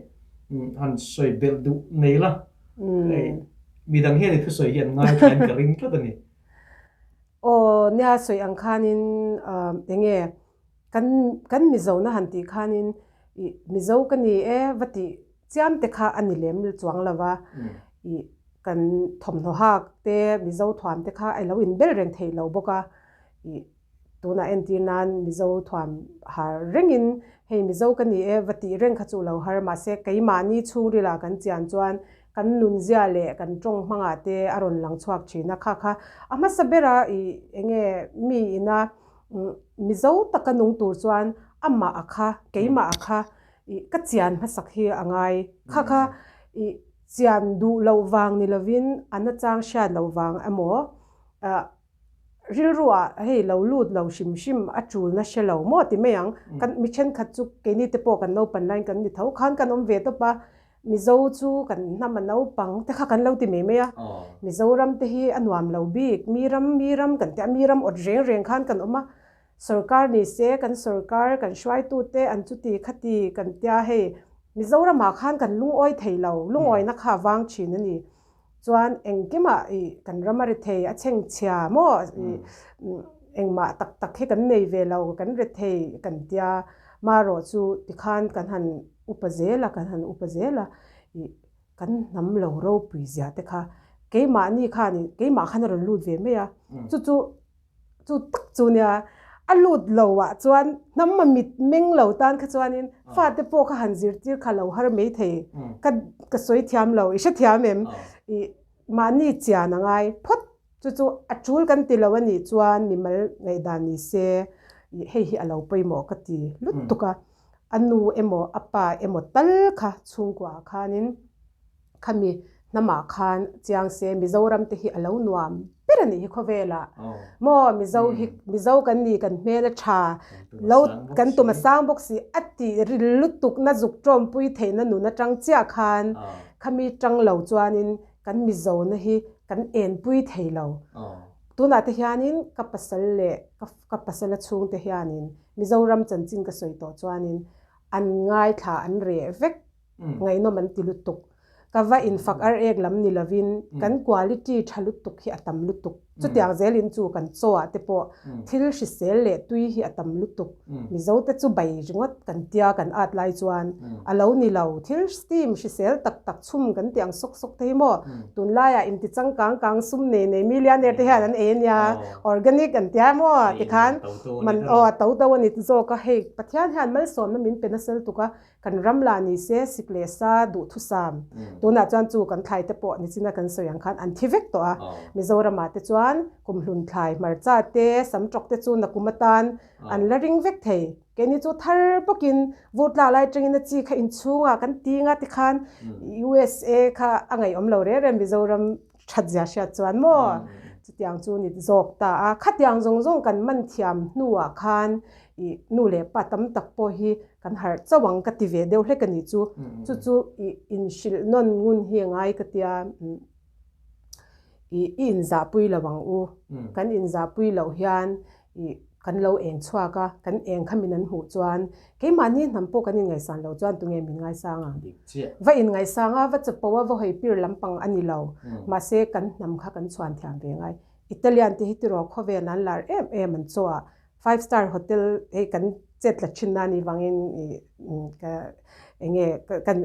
han sawi belh duh nei la, midang hian i thusawi hi an ngaithlain ka ring tlat a ni. Aw, nia sawi ang khanin eng nge kan kan Mizona han tih khanin ih Mizo ka ni e va tih chiam te kha a ni lem chuang lo va, ih kan thawmhnaw hak te Mizo thuam te kha a lo inbel reng theih lo bawk a, ih tunah entir nan Mizo thuam har rengin hei Mizo ka ni e va tih reng kha chu lo har mahse keimahni chhungrila kan chian chuan kan nunzia leh kan tawng hmangah te a rawn lang chhuak thin a, kha kha a hmasa bera ih eng nge mi ina Mizo taka nung tur chuan amah a kha, keimah a kha ih ka chian hmasak hi a ngai. Kha kha ih chian duh loh vang ni lovin a nachang hriat loh vang emaw ah rilru ah hei lo lut lo hrim hrim a tulna hre lo maw ti mai ang. Kan mi thenkhat chu keini te pawh kan naupan laiin kan ni tho khan kan awm ve tawp a. Mizo chu kan hnam a naupang te kha kan lo ti mai mai a, Mizoram te hi a nuam lo bik, mi ram mi ram kan ti a, mi ram awt reng reng khan kan awm a, sorkar ni se kan sorkar kan hruaitu te an chuti khati kan tia hei Mizoram ah khan kan lungawi thei lo, lungawina kha a vang thin a ni. Chuan engkimah ih kan ram a ri thei a chhengchhia maw ih engmah tak tak hi kan nei ve lo kan ri thei kan tia marawh chu tikhan kan han upa zel a kan han upa zel a ih kan hnam lo ropui zia te kha keimahni khan ih keimah khan a rawn lut ve mai a chu chu Chu tak chu nia, a lut lo ah chuan hnam a mit meng lo tan kha chuanin fate pawh kha han zirtir kha lo har mai thei. Ka ka sawi thiam lo, i hrethiam em? I mahni chian a ngai phawt. Chu chu a tul kan ti lo a nih chuan mimal ngaihdan ni se, i hei hi a lo pawimawh ka ti lutuk a. A nu emaw a pa emaw tal kha chhungkua ah khanin khami hnamah khan chiang se Mizoram te hi a lo nuam ber. ber a nih hi khawvelah. Maw Mizo hi Mizo kan ni kan hmel a tha lo kan tum a sang bawk si a tih ril lutuk na zuk tawmpui theihna nun atang chiah khan khami tang lo chuanin kan Mizo na hi kan enpui thei lo. Tunah te hianin ka pasal leh ka pasala chhungte hianin Mizoram chanchin ka sawi tawh chuanin an ngaithla an reh vek ngaihnawm an ti lutuk. Ka va infak ar ek lam ni lovin kan quality tha lutuk hi a tam lutuk. Chutiang zelin chu kan chaw ah te pawh thil hrisel leh tui hi a tam lutuk. Mizo te chu bai ringawt kan tia kan at lai chuan a lo ni lo. Thil steam hrisel tak tak chhum kan tih ang sawk sawk te hi maw tunlaiah inti changkang kang sum nei nei millionaire te hian an ei ania organic an tia maw tikhan man aw a to to a ni zawk a hei Pathian hian malsawmna min pe nasa lutuk a Kan ram lah ni se sik leh sa duhthusam. Tunah chuan chu kan thlai te pawh nichina kan sawi ang khan an thi vek tawh a. Mizoramah te chuan kumhlun thlai, hmarcha te, samtawk te chu nakum atan an la ring vek thei. Keini chu thar bawkin vur tlak lai atangin a chi kha inchhungah kan ting a tikhan USA kha a ngaihawm lo reng reng Mizoram that zia hriat chuan maw chutiang chu ni zawk ta a. Khatiang zawng zawng kan man thiam hnuah khan ih nu leh pa tam tak pawh hi kan harh chauh ang ka ti ve deuh hlek a nih chu. Chu chu ih inhrilh nawn ngun hi a ngai ka tia ih i inzahpui lo ang u. Kan inzahpui loh hian ih kan lo eng chhuak a, kan eng kha min an hmuh chuan keimahni hnam pawh kan inngaihsan loh chuan tunge min ngaisang ang? Va inngaisang a, va chapo a, va hawi pir lampang a ni lo. Mahse kan hnam kha kan chhuan thiam ve ngai. Italian te hi tiraw khawvel an lar em em an chaw a, five star hotel hei kan chet tla thin na ni vangin ih ka enge kan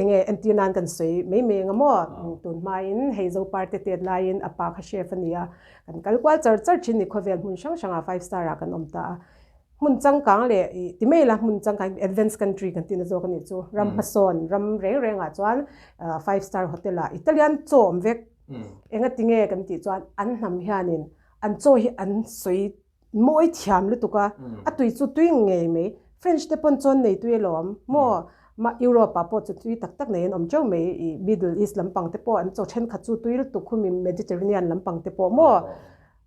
enge entir nan kan sawi mai mai anga maw tun hmain hei Zopar te tet laiin a pa kha chef a ni a kan kal kual char char thin ni khawvel hmun hrang hrangah five star ah kan awm ta a hmun changkang leh ih ti mai la hmun changkang advance country kan tihna zawk a nih chu ram hmasawn ram reng rengah chuan five star hotel ah Italian chaw awm vek enga tinge kan tih chuan an hnam hianin an chaw hi an sawi mawi thiam lutuk a, a tui chu tui ngei mai. French te pawn chuan nei tui alawm maw? Ma Europe ah pawh chu tui tak tak nei an awm teuh mai, ih Middle East lampang te pawh an chaw thenkhat chu tui lutuk khumi Mediterranean lampang te pawh maw?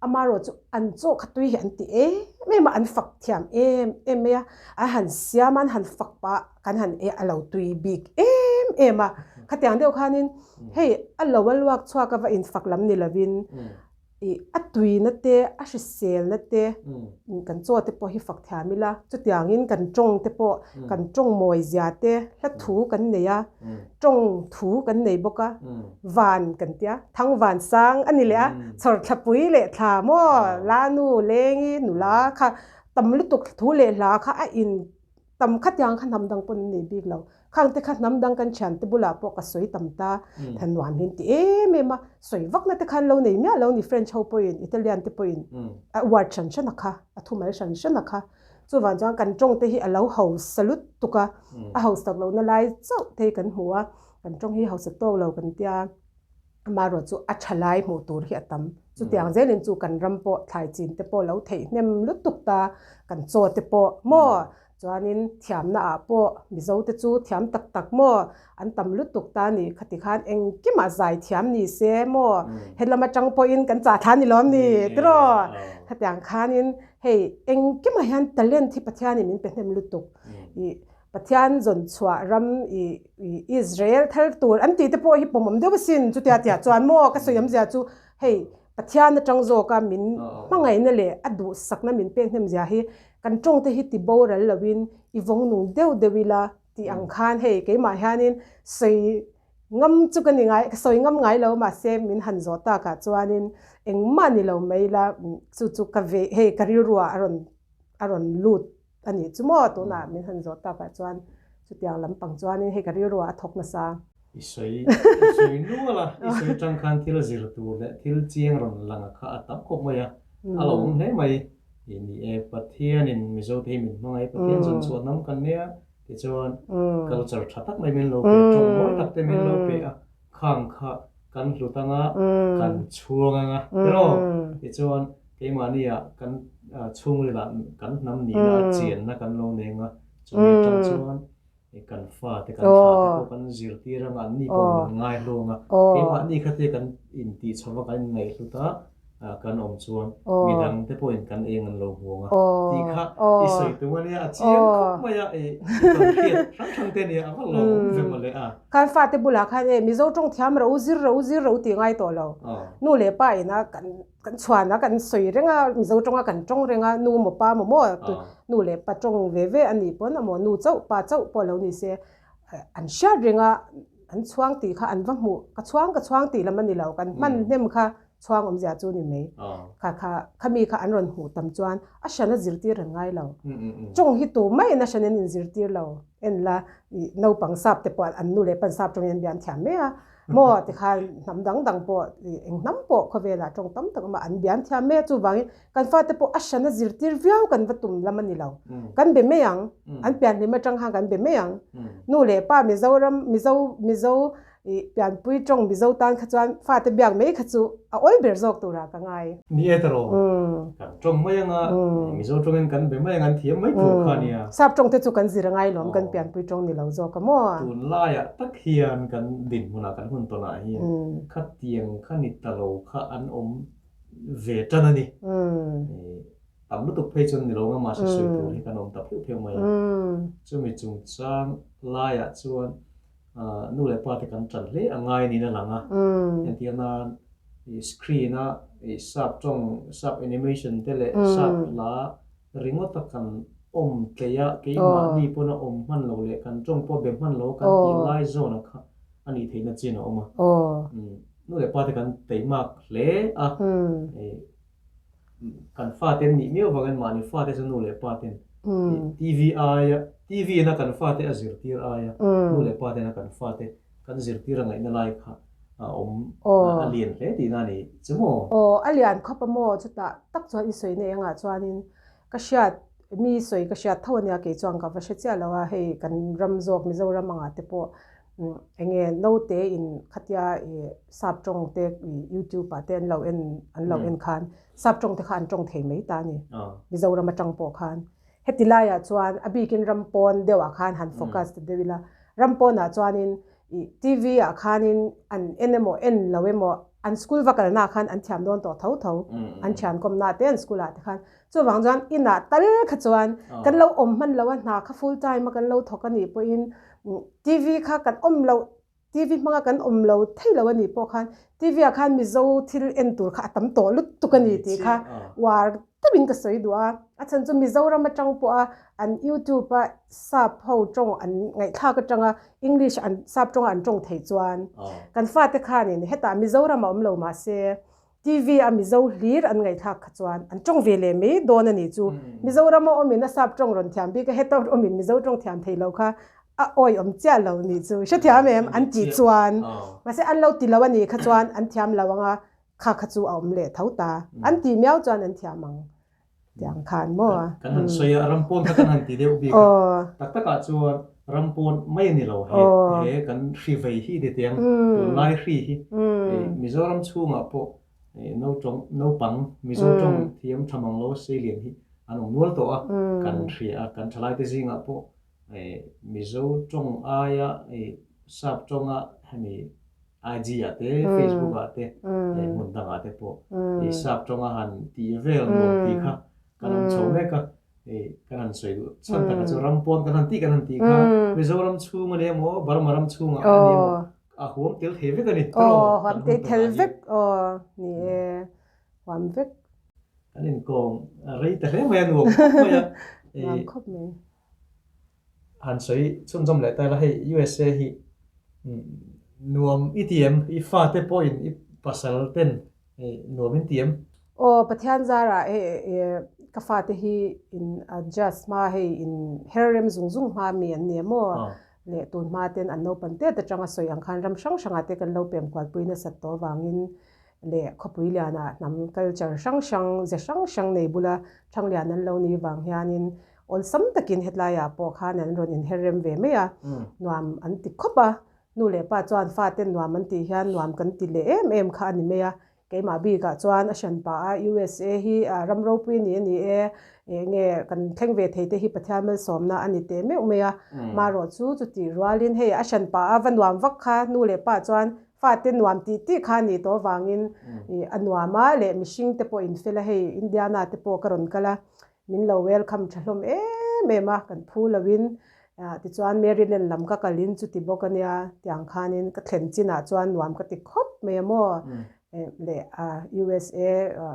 Amaherawh chu an chaw kha tui hi an ti em em a, an fak thiam em em mai a, an han siam a, an han fak pah kan han e a lo tui bik em em a. Khatiang deuh khanin hei a lo a luak chhuak a va infak lam ni lovin Ih, a tuina te, a hriselna te, kan chaw te pawh hi fak thiam ila, chutiangin kan tawng te pawh, kan tawng mawi zia te, hla thu kan nei a, tawng thu kan nei bawk a, van kan tia, thang van sang a ni leh a, chhawr thlapui leh thla maw, lanu, lengi, nula kha tam lutuk thu leh hla kha a in Tam khatiang kha hnam dang pawn an nei bik lo. Khang te kha hnam dang kan thian te bulah pawh ka sawi tam ta. Than nuam hi an ti em em a. Sawi vakna te khan lo nei miah lo ni French ho pawhin, Italian te pawhin a word hran hran a kha, a thumal hran hran a kha. Chuvang chuan kan tawng te hi a lo hausa lutuk a, a hausak lohna lai chauh te hi kan hmu a, kan tawng hi hausa tawk lo kan tia. Amaherawh chu a tha lai hmuh tur hi a tam. Chutiang zelin chu kan ram pawh thlai chin te pawh lo theih hnem lutuk ta, kan chaw te pawh maw? Chuanin thiamna ah pawh Mizo te chu thiam tak tak maw? An tam lutuk ta ni. Khati khan engkimah zai thiam ni se maw? Helam atang pawhin kan chah thla ni lawm ni tiraw? Khatiang khanin hei engkimah hian talent hi Pathianin min pe hnem lutuk. Ih Pathian zawn chhuah ram i Israel thar tur an tih te pawh hi pawmawm deuh asin chutia tiah chuan maw ka sawi awmzia chu hei Pathian atang zawka min hmangaihna leh a duhsakna min pek hnem zia hi kan tawng te hi ti boral loin i vawng nung deuh deuh ila tih ang khan hei keimah hianin sawi ngam chu ka ni ngai ka sawi ngam ngai lo mahse min han zawh takah chuanin engmah ni lo mai ila chu chu ka ve hei ka rilruah a rawn a rawn lut A nih chu maw tunah min han zawh takah chuan chutiang lampang chuanin hei ka rilruah a thawk nasa. I sawi i sawi nual a, i sawi tang khan thil zir tur leh thil chiang rawn lang a kha a tam khawp mai a, a lo awm hle mai. I ni e, Pathianin Mizote hi min hmangaih, Pathian zawn chhuah hnam kan nia tichuan culture tha tak mai min lo pe a, tawng mawi tak te min lo pe a, khang kha kan hlut anga, kan chhuang anga tiraw? Tichuan keimahnia kan chhungrilah kan hnam nihna a chianna kan lo neng a, chumi atang chuan kan fate kan thlahte pawh kan zirtir anga anni pawh min ngai hlawng a, keimahni kha te kan intih chho va kan inngaihhlut a. kan awm chuan midang te pawhin kan eng an lo hmu ang a tih kha i sawi tum a nia, a chiang khawp mai a, i tawn hriat hrang hrang te nia a va lawm ve mawle a. Khan fate bulah khan e Mizo tawng thiam ro zir ro zir ro tih ngai tawh lo. Nu leh pa ina kan kan chhuan a kan sawi reng a Mizo tawnga kan tawng reng a nu maw pa maw maw nu leh pa tawng ve ve a nih pawn amaw nu chauh pa chauh pawh lo ni se an hriat reng a an chhuang tih kha an va hmuh ka chhuang ka chhuang tih lam a ni lo kan hman hnem kha chhuang awmzia chu ni mai. Kha kha khami kha an rawn hmuh tam chuan a hran a zirtir an ngai lo. Tawng hi tu maiin a hran in inzirtir lo. En la i naupang sap te pawh an nu leh pan sap tawngin an bian thiam mai a. Maw tikhan hnam dang dang pawh i eng hnam pawh khawvelah tawng tam tak awm a an bian thiam mai a. Chuvangin kan fate pawh a hran a zirtir viau kan va tum lam a ni lo. Kan be mai ang. An pianhlim atang khan kan be mai ang. Nu leh pa Mizoram Mizo Mizo I pianpui tawng Mizo tan kha chuan fate biak mai kha chu a awl ber zawk turah ka ngai. Ni e tawrh, kan tawng mai anga Mizo tawngin kan be mai anga an thiam mai tur kha a nia. Sap tawng te chu kan zir a ngai lawm, kan pianpui tawng ni lo zawk a maw? Tunlaiah tak hian kan dinhmunah kan hun tawnah hian khatiang kha ni ta lo kha an awm ve tan a ni. Tam lutuk phei chuan ni lo anga mahse sawi tur hi kan awm ta pheuh pheuh mai a. Chumi chungchang laiah chuan Nu leh pa te kan ṭan hle a ngai niin a lang a. Entir nan i screen a i sap ṭawng, sap animation te leh sap hla ringawt a kan awm tleih a, keimahni pawn a awm hman lo leh kan ṭawng pawh be hman lo kan tih lai zawn a kha a nih theihna chin a awm a. Nu leh pa te kan teimak hle a, Kan fate an nih miau vangin mahni fate chu nu leh pa ten TV aia TV in a kan fate a zirtir aia nu leh pa ten a kan fate kan zirtir a ngaihna lai kha a awm a lian hle tihna a ni che maw? Aw a lian khawp a maw? Chutah tak chuan i sawi na engah chuanin ka hriat mi sawi ka hriat tho ania kei chuan ka va hre chiah lo a hei kan ram zawk Mizoram angah te pawh Enge naute in khatia i sap tawng te i youtube ah te an lo en an lo en khan sap tawng te kha an tawng thei mai ta a ni Mizoram atang pawh khan. Heti laiah chuan a bikin ram pawn deuhah khan han focus ta deuh ila ram pawnah chuanin i TV ah khanin an en emaw en lo emaw an school va kalnaah khan an thiam dawn tawh tho tho an thian kawmnaah te an school ah te khan Chuvang chuan inah tal kha chuan kan lo awm hman lo a, hna kha full time a kan lo thawk a nih pawhin TV kha kan awm loh, TV hmanga kan awm lo thei lo a nih pawh khan TV ah khan Mizo thil en tur kha a tam tawh lutuk a ni tih kha uar deuhin ka sawi duh a. A chhan chu Mizoram atang pawha an YouTube a sap ho tawng an ngaihthlak atanga English an sap tawnga an tawng theih chuan kan fate khanin hetah Mizoram a awm lo mahse TV a Mizo hlir an ngaihthlak kha chuan an tawng ve leh mai dawn a nih chu. Mizoram a awmin a sap tawng rawn thiam bik a, heta awmin Mizo tawng thiam thei lo kha a awi awm chiah lo nih chu. Hrethiam em? An tih chuan. Mahse an lo ti lo a nih kha chuan an thiam lo ang a, kha kha chu a awm leh tho ta. An tih miau chuan an thiam ang. Tiang khan maw? Kan han sawi a, ram pawn kha kan han ti deuh bik a. Tak takah chuan ram pawn mai a ni lo he, he kan hri vei hi ti tiang tunlai hri hi Mizoram chhungah pawh nautawng naupang Mizo tawng thiam tha mang lo seilian hi an awm nual tawh a, kan hria a, kan thalaite zingah pawh Mizo tawng aia sap tawnga hemi IG ah te, Facebook ah te, hmun dangah te pawh i sap tawnga han tih vel nuam tih kha kan awm chho mek a, kan han sawi duh chhan takah chu ram pawn kan han tih kan han tih kha Mizoram chhung a ni emaw, Burma ram chhungah a ni emaw a huam tel thei vek a ni. Aw, huam tel thei vek aw, ni e, huam vek. Kan inkawm rei ta hle mai a, nuam khawp mai a. Nuam khawp mai. Han sawi chhunzawm leh ta ila hei USA hi nuam i ti em? I fate pawhin i pasal ten nuam in ti em? Aw Pathian zarah hei ka fate hi in adjust hma hei in her rem zung zung hma mi an ni emaw leh tun hma ten an naupang tet atanga sawi ang khan ram hrang hrangah te kan lo pem kualpui nasat tawh avangin leh khawpui lianah hnam culture hrang hrang ze hrang hrang nei bula Thanglian an lo ni vang hianin Awlsam takin hetlaiah pawh khan an rawn inher rem ve mai a, nuam an ti khawp a. Nu leh pa chuan faten nuam an tih hian nuam kan ti leh em em kha a ni mai a. Keimah bikah chuan a hran pah a, USA hi ram ropui ni a ni e, eng nge kan thleng ve thei te hi Pathian malsawmna a ni teh meuh mai a. Marawh chu chutih rualin hei a hran pah a va nuam vak kha nu leh pa chuan. Fate nuam tih tih kha a nih tawh avangin ih a nuam a leh mihring te pawh in fel a, hei Indiana te pawh ka rawn kal a, min lo welcome tha hlawm em em a, kan phu loin ah tichuan Maryland lam ka kalin chuti bawk a nia, tiang khanin ka thlen chinah chuan nuam ka ti khawp mai a maw leh USA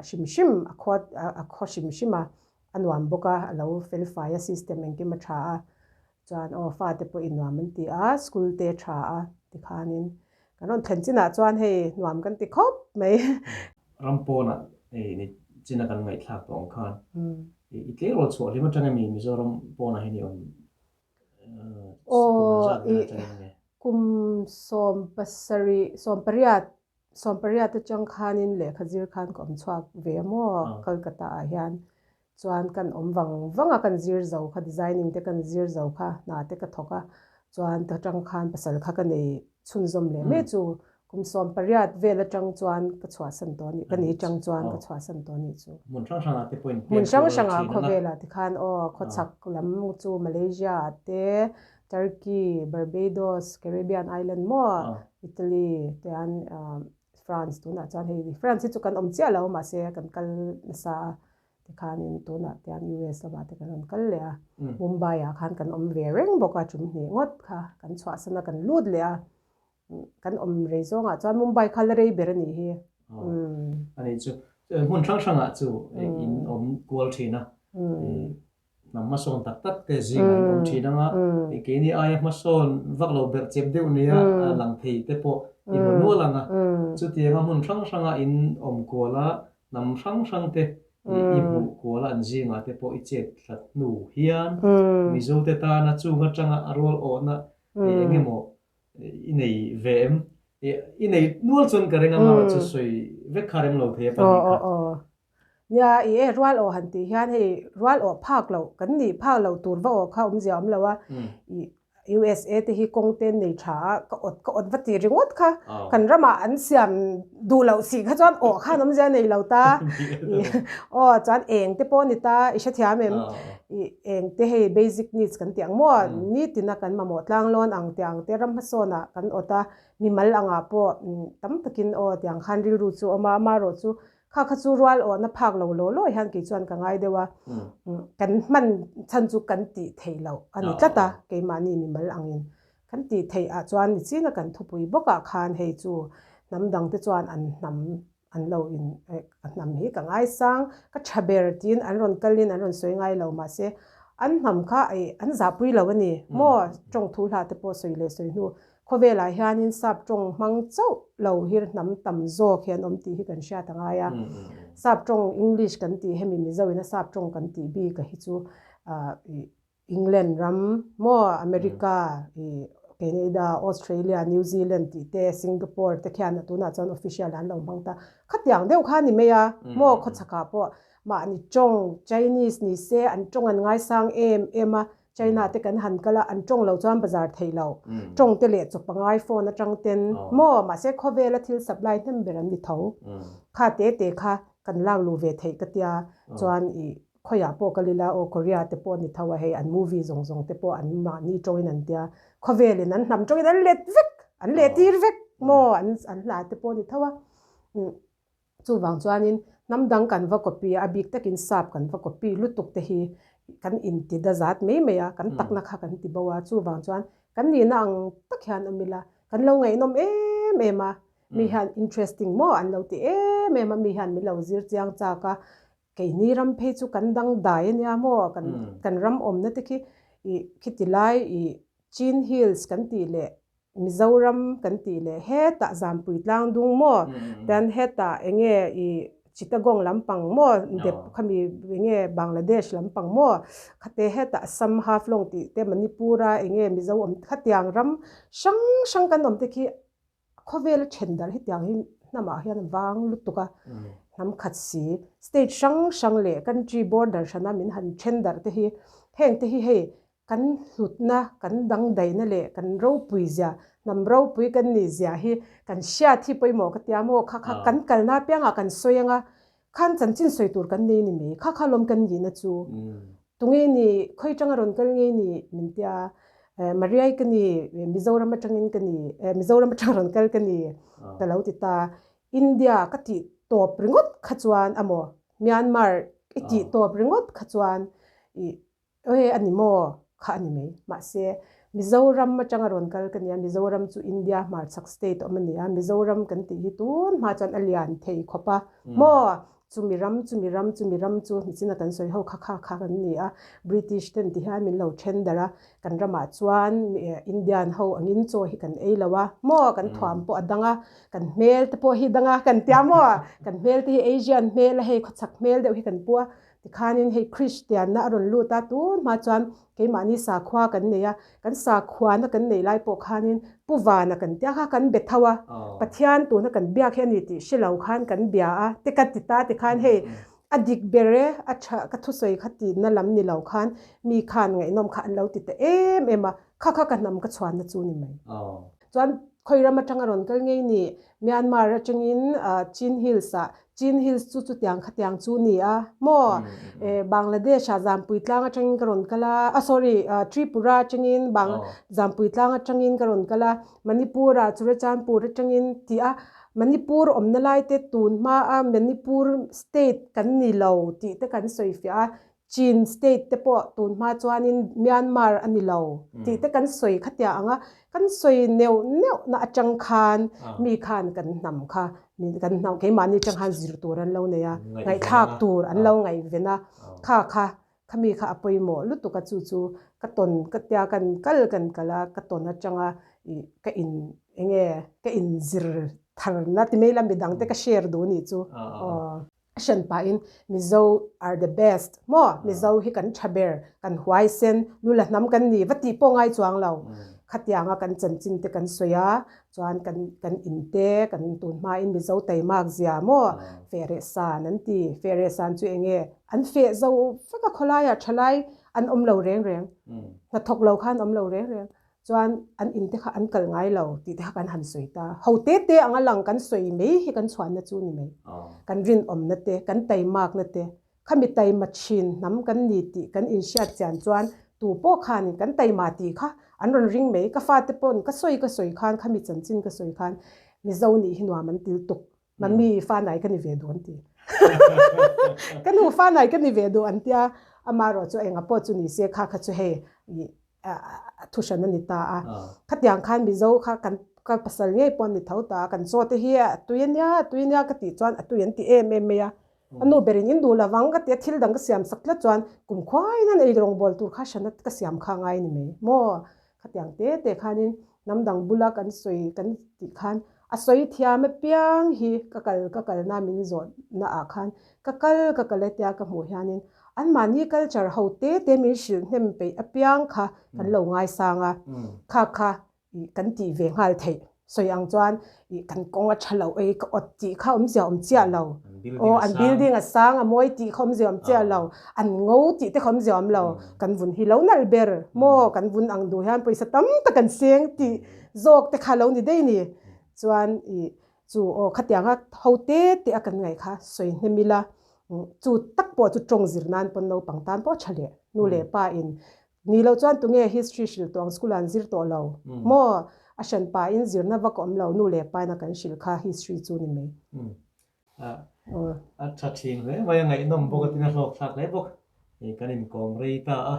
hrim hrim a khua a khaw hrim hrim a, a nuam bawk a, a lo felfai a system engkim a tha a, Chuan aw fate pawh i nuam an ti a, school te tha a tikhanin kan rawn thlen chinah chuan hei nuam kan ti khawp mai. Ram pawnah hei ni china kan ngaihthlak tawh ang khan i tleirawl chhuah hlim atang emi Mizoram pawnah hian i awm kum zat vel atangin nge? Kum 18, 18, 18 atang khanin lehkha zir khan ka awm chhuak ve a maw Kolkata ah hian Chuan kan awm vang vang a, kan zir zo kha, designing te kan zir zo kha, hna te ka thawk a, chuan ta tang khan pasal kha ka nei chhunzawm leh mai chu kum 18 vel atang chuan ka chhuahsan tawh a nih, ka ni tang chuan ka chhuahsan tawh a nih chu. Hmun hrang hrangah te pawhin Hmun hrang hrangah khawvelah te khan aw, khawchhak lam chu Malaysia ah te, Turkey, Barbados, Caribbean Island maw, Italy tian France tunah chuan hei France hi chu kan awm chiah lo mahse kan kal nasa a. Tikhanin tunah tian US lamah te kan rawn kal leh a, Mumbai ah khan kan awm ve reng bawk a, tum hnih ngawt kha kan chhuahsan a kan lut leh a, kan awm rei zawngah chuan Mumbai kha la rei ber a nih hi. A nih chu, hmun hrang hrangah chu in awm kual thin a, Hnam hmasawn tak tak te zingah an awm thin anga, keini aia hmasawn vak lo berh chep deuh nia lang thei te pawh i hmu nual ang a. Chutianga hmun hrang hranga in awm kual a, hnam hrang hrang te i hmuh kual a an zingah te pawh i chet hlat hnu hian Mizo te tana chung atanga a rual awhna eng emaw i nei ve em? I nei nual chuan ka ring a, amaherawhchu sawi vek kha rem lo thei a pahnih kha. Nia, i e rual awh han tih hian hei rual awh phak loh, kan nih phak loh tur va awh kha awmzia awm lo a, i USA te hi kawng te an nei tha a, ka awt ka awt va ti ringawt kha, kan ramah an siam duh loh si kha chuan awh khan awmzia nei lo ta, i aw chuan eng te pawh a ni ta, i hrethiam em? I eng te hei basic needs kan tih ang maw, nitina kan mamawh tlang lawn ang tih ang te ram hmasawnah kan awt a, mimal angah pawh tam takin aw tiang khan rilru chu a awm a, amaherawhchu Kha kha chu rual awhna phak lo law law hian kei chuan ka ngai deuh a, kan hman chhan chu kan tih theih loh a ni tlat a, keimahni mimal angin kan tih theih ah chuan nichina kan thupui bawkah khan hei chu hnam dang te chuan an hnam an lo in ka hnam hi ka ngaisang ka tha ber tiin an rawn kalin an rawn sawi ngai lo mahse an hnam kha an zahpui lo a ni maw tawng thu hla te pawh sawi leh sawi hnu Khawvelah hianin sap tawng hmang chauh lo hi hnam tam zawk hi an awm tih hi kan hriat a ngai a. Sap tawng English kan tih hemi Mizo ina sap tawng kan tih bik a hi chu England ram maw America i Canada, Australia, New Zealand tih te Singapore te khian a tunah chuan official an lo hmang ta. Khatiang deuh kha a ni mai a maw khawchhakah pawh mahni tawng Chinese ni se an tawng an ngaisang em em a. China te kan han kal a, an tawng lo chuan bazar theih lo. Tawng te leh chaw pangai phone atang ten maw mahse khawvela thil supply hnem ber an ni tho. Kha te te kha kan lak luh ve theih ka tia chuan i khawiah pawh kal ila aw Korea te pawh a ni tho a hei an movie zawng zawng te pawh an mahni tawngin an tia khawvelin an hnam tawngin an let vek an leh tir vek maw an an hla te pawh a ni tho a. Chuvang chuanin hnam dang kan va copy a, a bik takin sap kan va copy lutuk te hi kan inti da zat mai mai a, kan takna kha kan ti bo a. Chuvang chuan kan nihna ang tak hian awm ila, kan lo ngaihnawm em em a, mi hian interesting maw an lo ti em em a, mi hian min lo zir chiang chak a, keini ram phei chu kan dangdai a nia maw, kan kan ram awmna te khi ih khiti lai ih Chin Hills kan tih leh Mizoram kan tih leh hetah Zampui tlang dung maw tian hetah eng nge i Chittagong lampang maw dep khami eng nge Bangladesh lampang maw khate hetah Assam Haflong tih te Manipur a eng nge Mizo awm khatiang ram hrang hrang kan awm te khi khawvel a then darh hetiang hi hnamah hian a vang lutuk a hnam khat si state hrang hrang leh country border hrana min han then darh te hi heng te hi hei Kan hlutna, kan dangdaihna leh kan ropui zia, hnam ropui kan nih zia hi kan hriat hi pawimawh ka tia maw? Kha kha kan kalna apiangah kan sawi anga, khan chanchin sawi tur kan nei ni mai, kha kha lawm kan nihna chu. Tunge ni, khawi tanga rawn kal ngei ni min tia. Mariai ka ni, Mizoram atangin ka ni, Mizoram atang rawn kal ka ni ka lo ti ta. India ka tih tawp ringawt kha chuan amaw Myanmar i tih tawp ringawt kha chuan i e a ni maw kha a ni mai. Mahse Mizoram atanga rawn kal ka nia, Mizoram chu India hmarchhak state awm a ni a, Mizoram kan tih hi tun hma chuan a lian thei khawp a maw Chumi ram, chumi ram, chumi ram chu nichina kan sawi ho kha kha kha kan ni a, British ten ti hian min lo then darh a, kan ramah chuan Indian ho angin chaw hi kan ei lo a, maw kan thuam pawh a dang a, kan hmel te pawh hi dang a, kan tia maw, kan hmel te hi Asian hmel a hei khawchhak hmel deuh hi kan pu a, tikhanin hei Christian-na a rawn lut a, tun hma chuan Keimahni sakhua kan nei a, kan sakhuana kan nei lai pawh khanin Pu Vana kan tia kha kan be tho a, Pathian tuna kan biak hi a ni tih hre lo khan kan bia a, te ka ti ta ti khan hei a dik ber e, a tha ka thusawi kha tihna lam ni lo khan mi khan ngaihnawm kha an lo ti ta em em a, kha kha ka hnam ka chhuanna chu ni mai. Chuan khawi ram atanga rawn kal ngei ni, Myanmar atangin Chin Hills ah, Chin Hills chu chutiang khatiang chu ni a maw? Bangladesh ah Zampui tlang atangin ka rawn kal a, ah sorry Tripura atangin Bang Zampui tlang atangin ka rawn kal a, Manipur ah Churachandpur atangin tih a, Manipur awmna lai te tun hma a Manipur state kan ni lo tih te kan sawi fiah a, Chin state te pawh tun hma chuanin Myanmar a ni lo tih te kan sawi khatia ang a, kan sawi neuh neuh na atang khan mi khan kan hnam kha kan hnam keimahni atang khan zir tur an lo nei a, ngaihthlak tur an lo ngaihven a, kha kha khami kha a pawimawh lutuk a chu chu ka tawn ka tia kan kal kan kal a ka tawn atanga ih ka in enge ka inzir tharna ti mai la midang te ka share duh a nih chu aw. A hran pahin Mizo are the best maw? Mizo hi kan tha ber, kan huaisen, lu la hnam kan ni va tih pawh ngai chuang lo. Khatianga kan chanchin te kan sawi a, chuan kan kan in te, kan tun hmain Mizo taimak zia maw? Fehreh san an ti. Fehreh san chu eng nge? An feh zo vek a khawlaiah thalai an awm lo reng reng. Hnathawk lo khan awm lo reng reng. Chuan an in te kha an kal ngai lo tih te kha kan han sawi ta. Ho te te anga lang kan sawi mai hi kan chhuanna chu ni mai. Kan rinawmna te, kan taimakna te, khami taima thin hnam kan ni tih kan inhriat chian chuan tu pawh khanin kan taima tih kha an rawn ring mai. Ka fate pawn ka sawi ka sawi khan khami chanchin ka sawi khan Mizo nih hi nuam an til tuk. Mummy fa nai ka ni ve duh an ti. Ka nu fa nai ka ni ve duh an tia, amaherawh chu enga pawh chu ni se kha kha chu hei a thu hran a ni ta a. Khatiang khan Mizo kha kan ka pasal ngei pawh an ni tho ta a, kan chaw te hi a tui a nia, a tui a nia ka tih chuan a tui an ti em em mai a. A nu berin in duh lovang ka ti a, thil dang ka siam sak tlat chuan kum khuaiin an ei rawngbawl tur kha hran a ka siam kha a ngai a ni mai maw? Khatiang te te khanin hnam dang bula kan sawi kan tih khan a sawi thiam apiang hi ka kal ka kalna min zawhna ah khan ka kal ka kal e tia ka hmuh hianin anmahni culture ho te te min hrilh hnem peih apiang kha kan lo ngaisang a, kha kha ih kan tih ve nghal theih. Sawi ang chuan ih kan kawng a tha loh ei ka awt tih kha awmzia awm chiah lo. Aw an building a sang a mawi tih kha awmzia awm chiah lo. An ngo tih te kha awmzia awm lo. Kan vun hi lo nalh ber maw kan vun ang duh hian pawisa tam tak an seng tih zawk te kha lo ni daih ni. Chuan ih chu aw khatianga ho te te a kan ngaih kha sawi hnem ila chu tak pawh chu tawng zir nan pawn naupang tan pawh a tha leh nu leh pa in Ni lo chuan tunge history hrilh tawh ang school ah an zir tawh lo maw? A hran pa in zirna vak a awm lo, nu leh pa in a kan hrilh kha history chu ni mai. A tha thin hle mai, a ngaihnawm bawk a tin a hlawk thlak hle bawk. Kan inkawm rei ta a,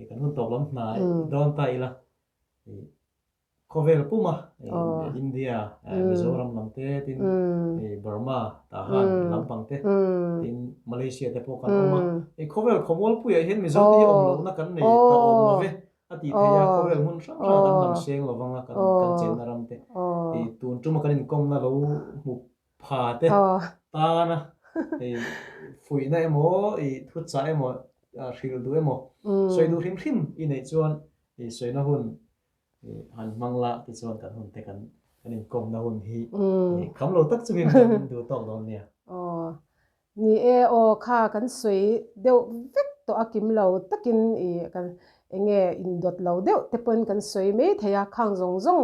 kan hun tawp lam hnai dawn ta ila. Khawvel puma India, Mizoram lam te tin Burma tah han lampang te tin Malaysia te pawh kan awm a. Hei khawvel khawmualpuiah hian Mizo te hi awm lohna kan nei ta awm lo ve a tih theih a, khawvel hmun hrang hrangah kan lam seng lo vang a kan chenna ram te. Tun tuma kan inkawmna lo hmu pha te tana hei fuihna emaw thuchah emaw hrilh duh emaw sawi duh hrim hrim i neih chuan sawina hun Han hmang la tichuan kan hun te kan kan inkawmna hun hi kham lo tak chungin kan duh tawk dawn nia. Aw ni e aw kha kan sawi deuh vek tawh a kim lo takin i kan enge indawt lo deuh te pawn kan sawi mai thei a khang zawng zawng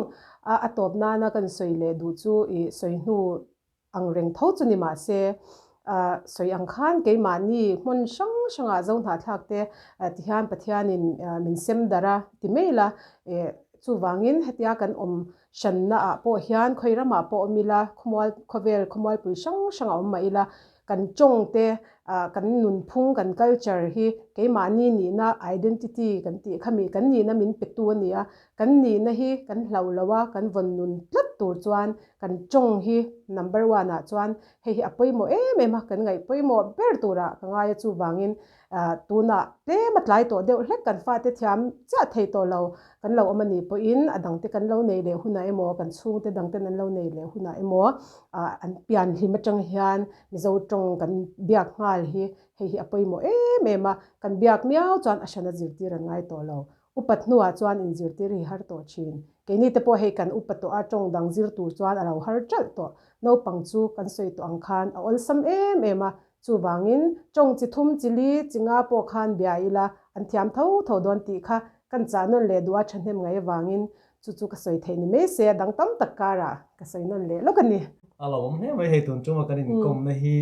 a a tawp nana kan sawi leh duh chu i sawi hnu ang reng tho chu ni mahse. Sawi ang khan keimahni hmun hrang hrangah zo hnahthlak te tihian Pathianin min sem darh a ti mai la. Chuvangin hetia kan awm hranna ah pawh hian khawi ramah pawh awm ila, khawmual khawvel khawmualpui hrang hrangah awm mah ila, kan tawng te, kan nunphung, kan culture hi keimahni nihna, identity, kan tih kha mi kan nihna min petu a ni a, kan nihna hi kan hlauh lo a, kan vawn nun tlat tur chuan kan tawng hi number one ah chuan hei hi a pawimawh em em a, kan ngaih pawimawh ber turah ka ngai a, chuvangin Tunah tlem a tlai tawh deuh hlek kan fate thiam chiah thei tawh lo kan lo awm a nih pawhin a dangte kan lo nei leh hunah emaw kan chhungte dangten an lo nei leh hunah emaw an pian hlim atang hian Mizo tawng kan biak nghal hi hei hi a pawimawh em em a, kan biak miau chuan a hrana zirtir an ngai tawh lo. Upat hnuah chuan inzirtir hi har tawh thin. Keini te pawh hei kan upa tawh a tawng dang zir tur chuan a lo har ṭalh tawh. Naupang chu kan sawi tawh ang khan a awlsam em em a, Chuvangin, tawng chi thum, chi li, chi nga pawh khan bia ila an thiam tho tho dawn tih kha kan chah nawn leh duh a thahnem ngaih avangin chu chu ka sawi theih ni mai se a dang tam tak karah ka sawi nawn leh lawk a ni. A lo awm hle mai hei tun chunga kan inkawmna hi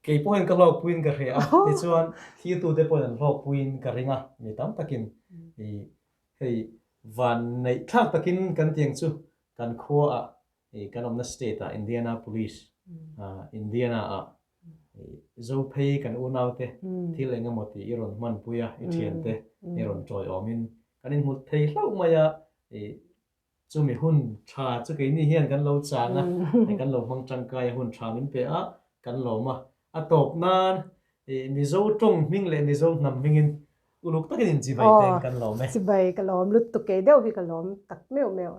kei pawhin ka hlawkpuiin ka hria a, tichuan thirtute pawhin an hlawkpuiin ka ring a, mi tam takin hei van neih thlak takin kan tiang chu kan khuaah Kan awmna state ah Indianapolis, Indiana ah Zophei kan unaute thil eng emaw tih i rawn hmanpui a, i thiante i rawn tawiawmin kan inhmu thei hlauh mai a, chumi hun tha chu keini hian kan lo chang a, kan lo hmang tangkai a, hun tha min pe a, kan lawm a. A tawp nan Mizo tawng hming leh Mizo hnam hmingin uluk takin inchibai te kan lawm e. Chibai ka lawm lutuk kei deuh hi ka lawm tak meuh meuh.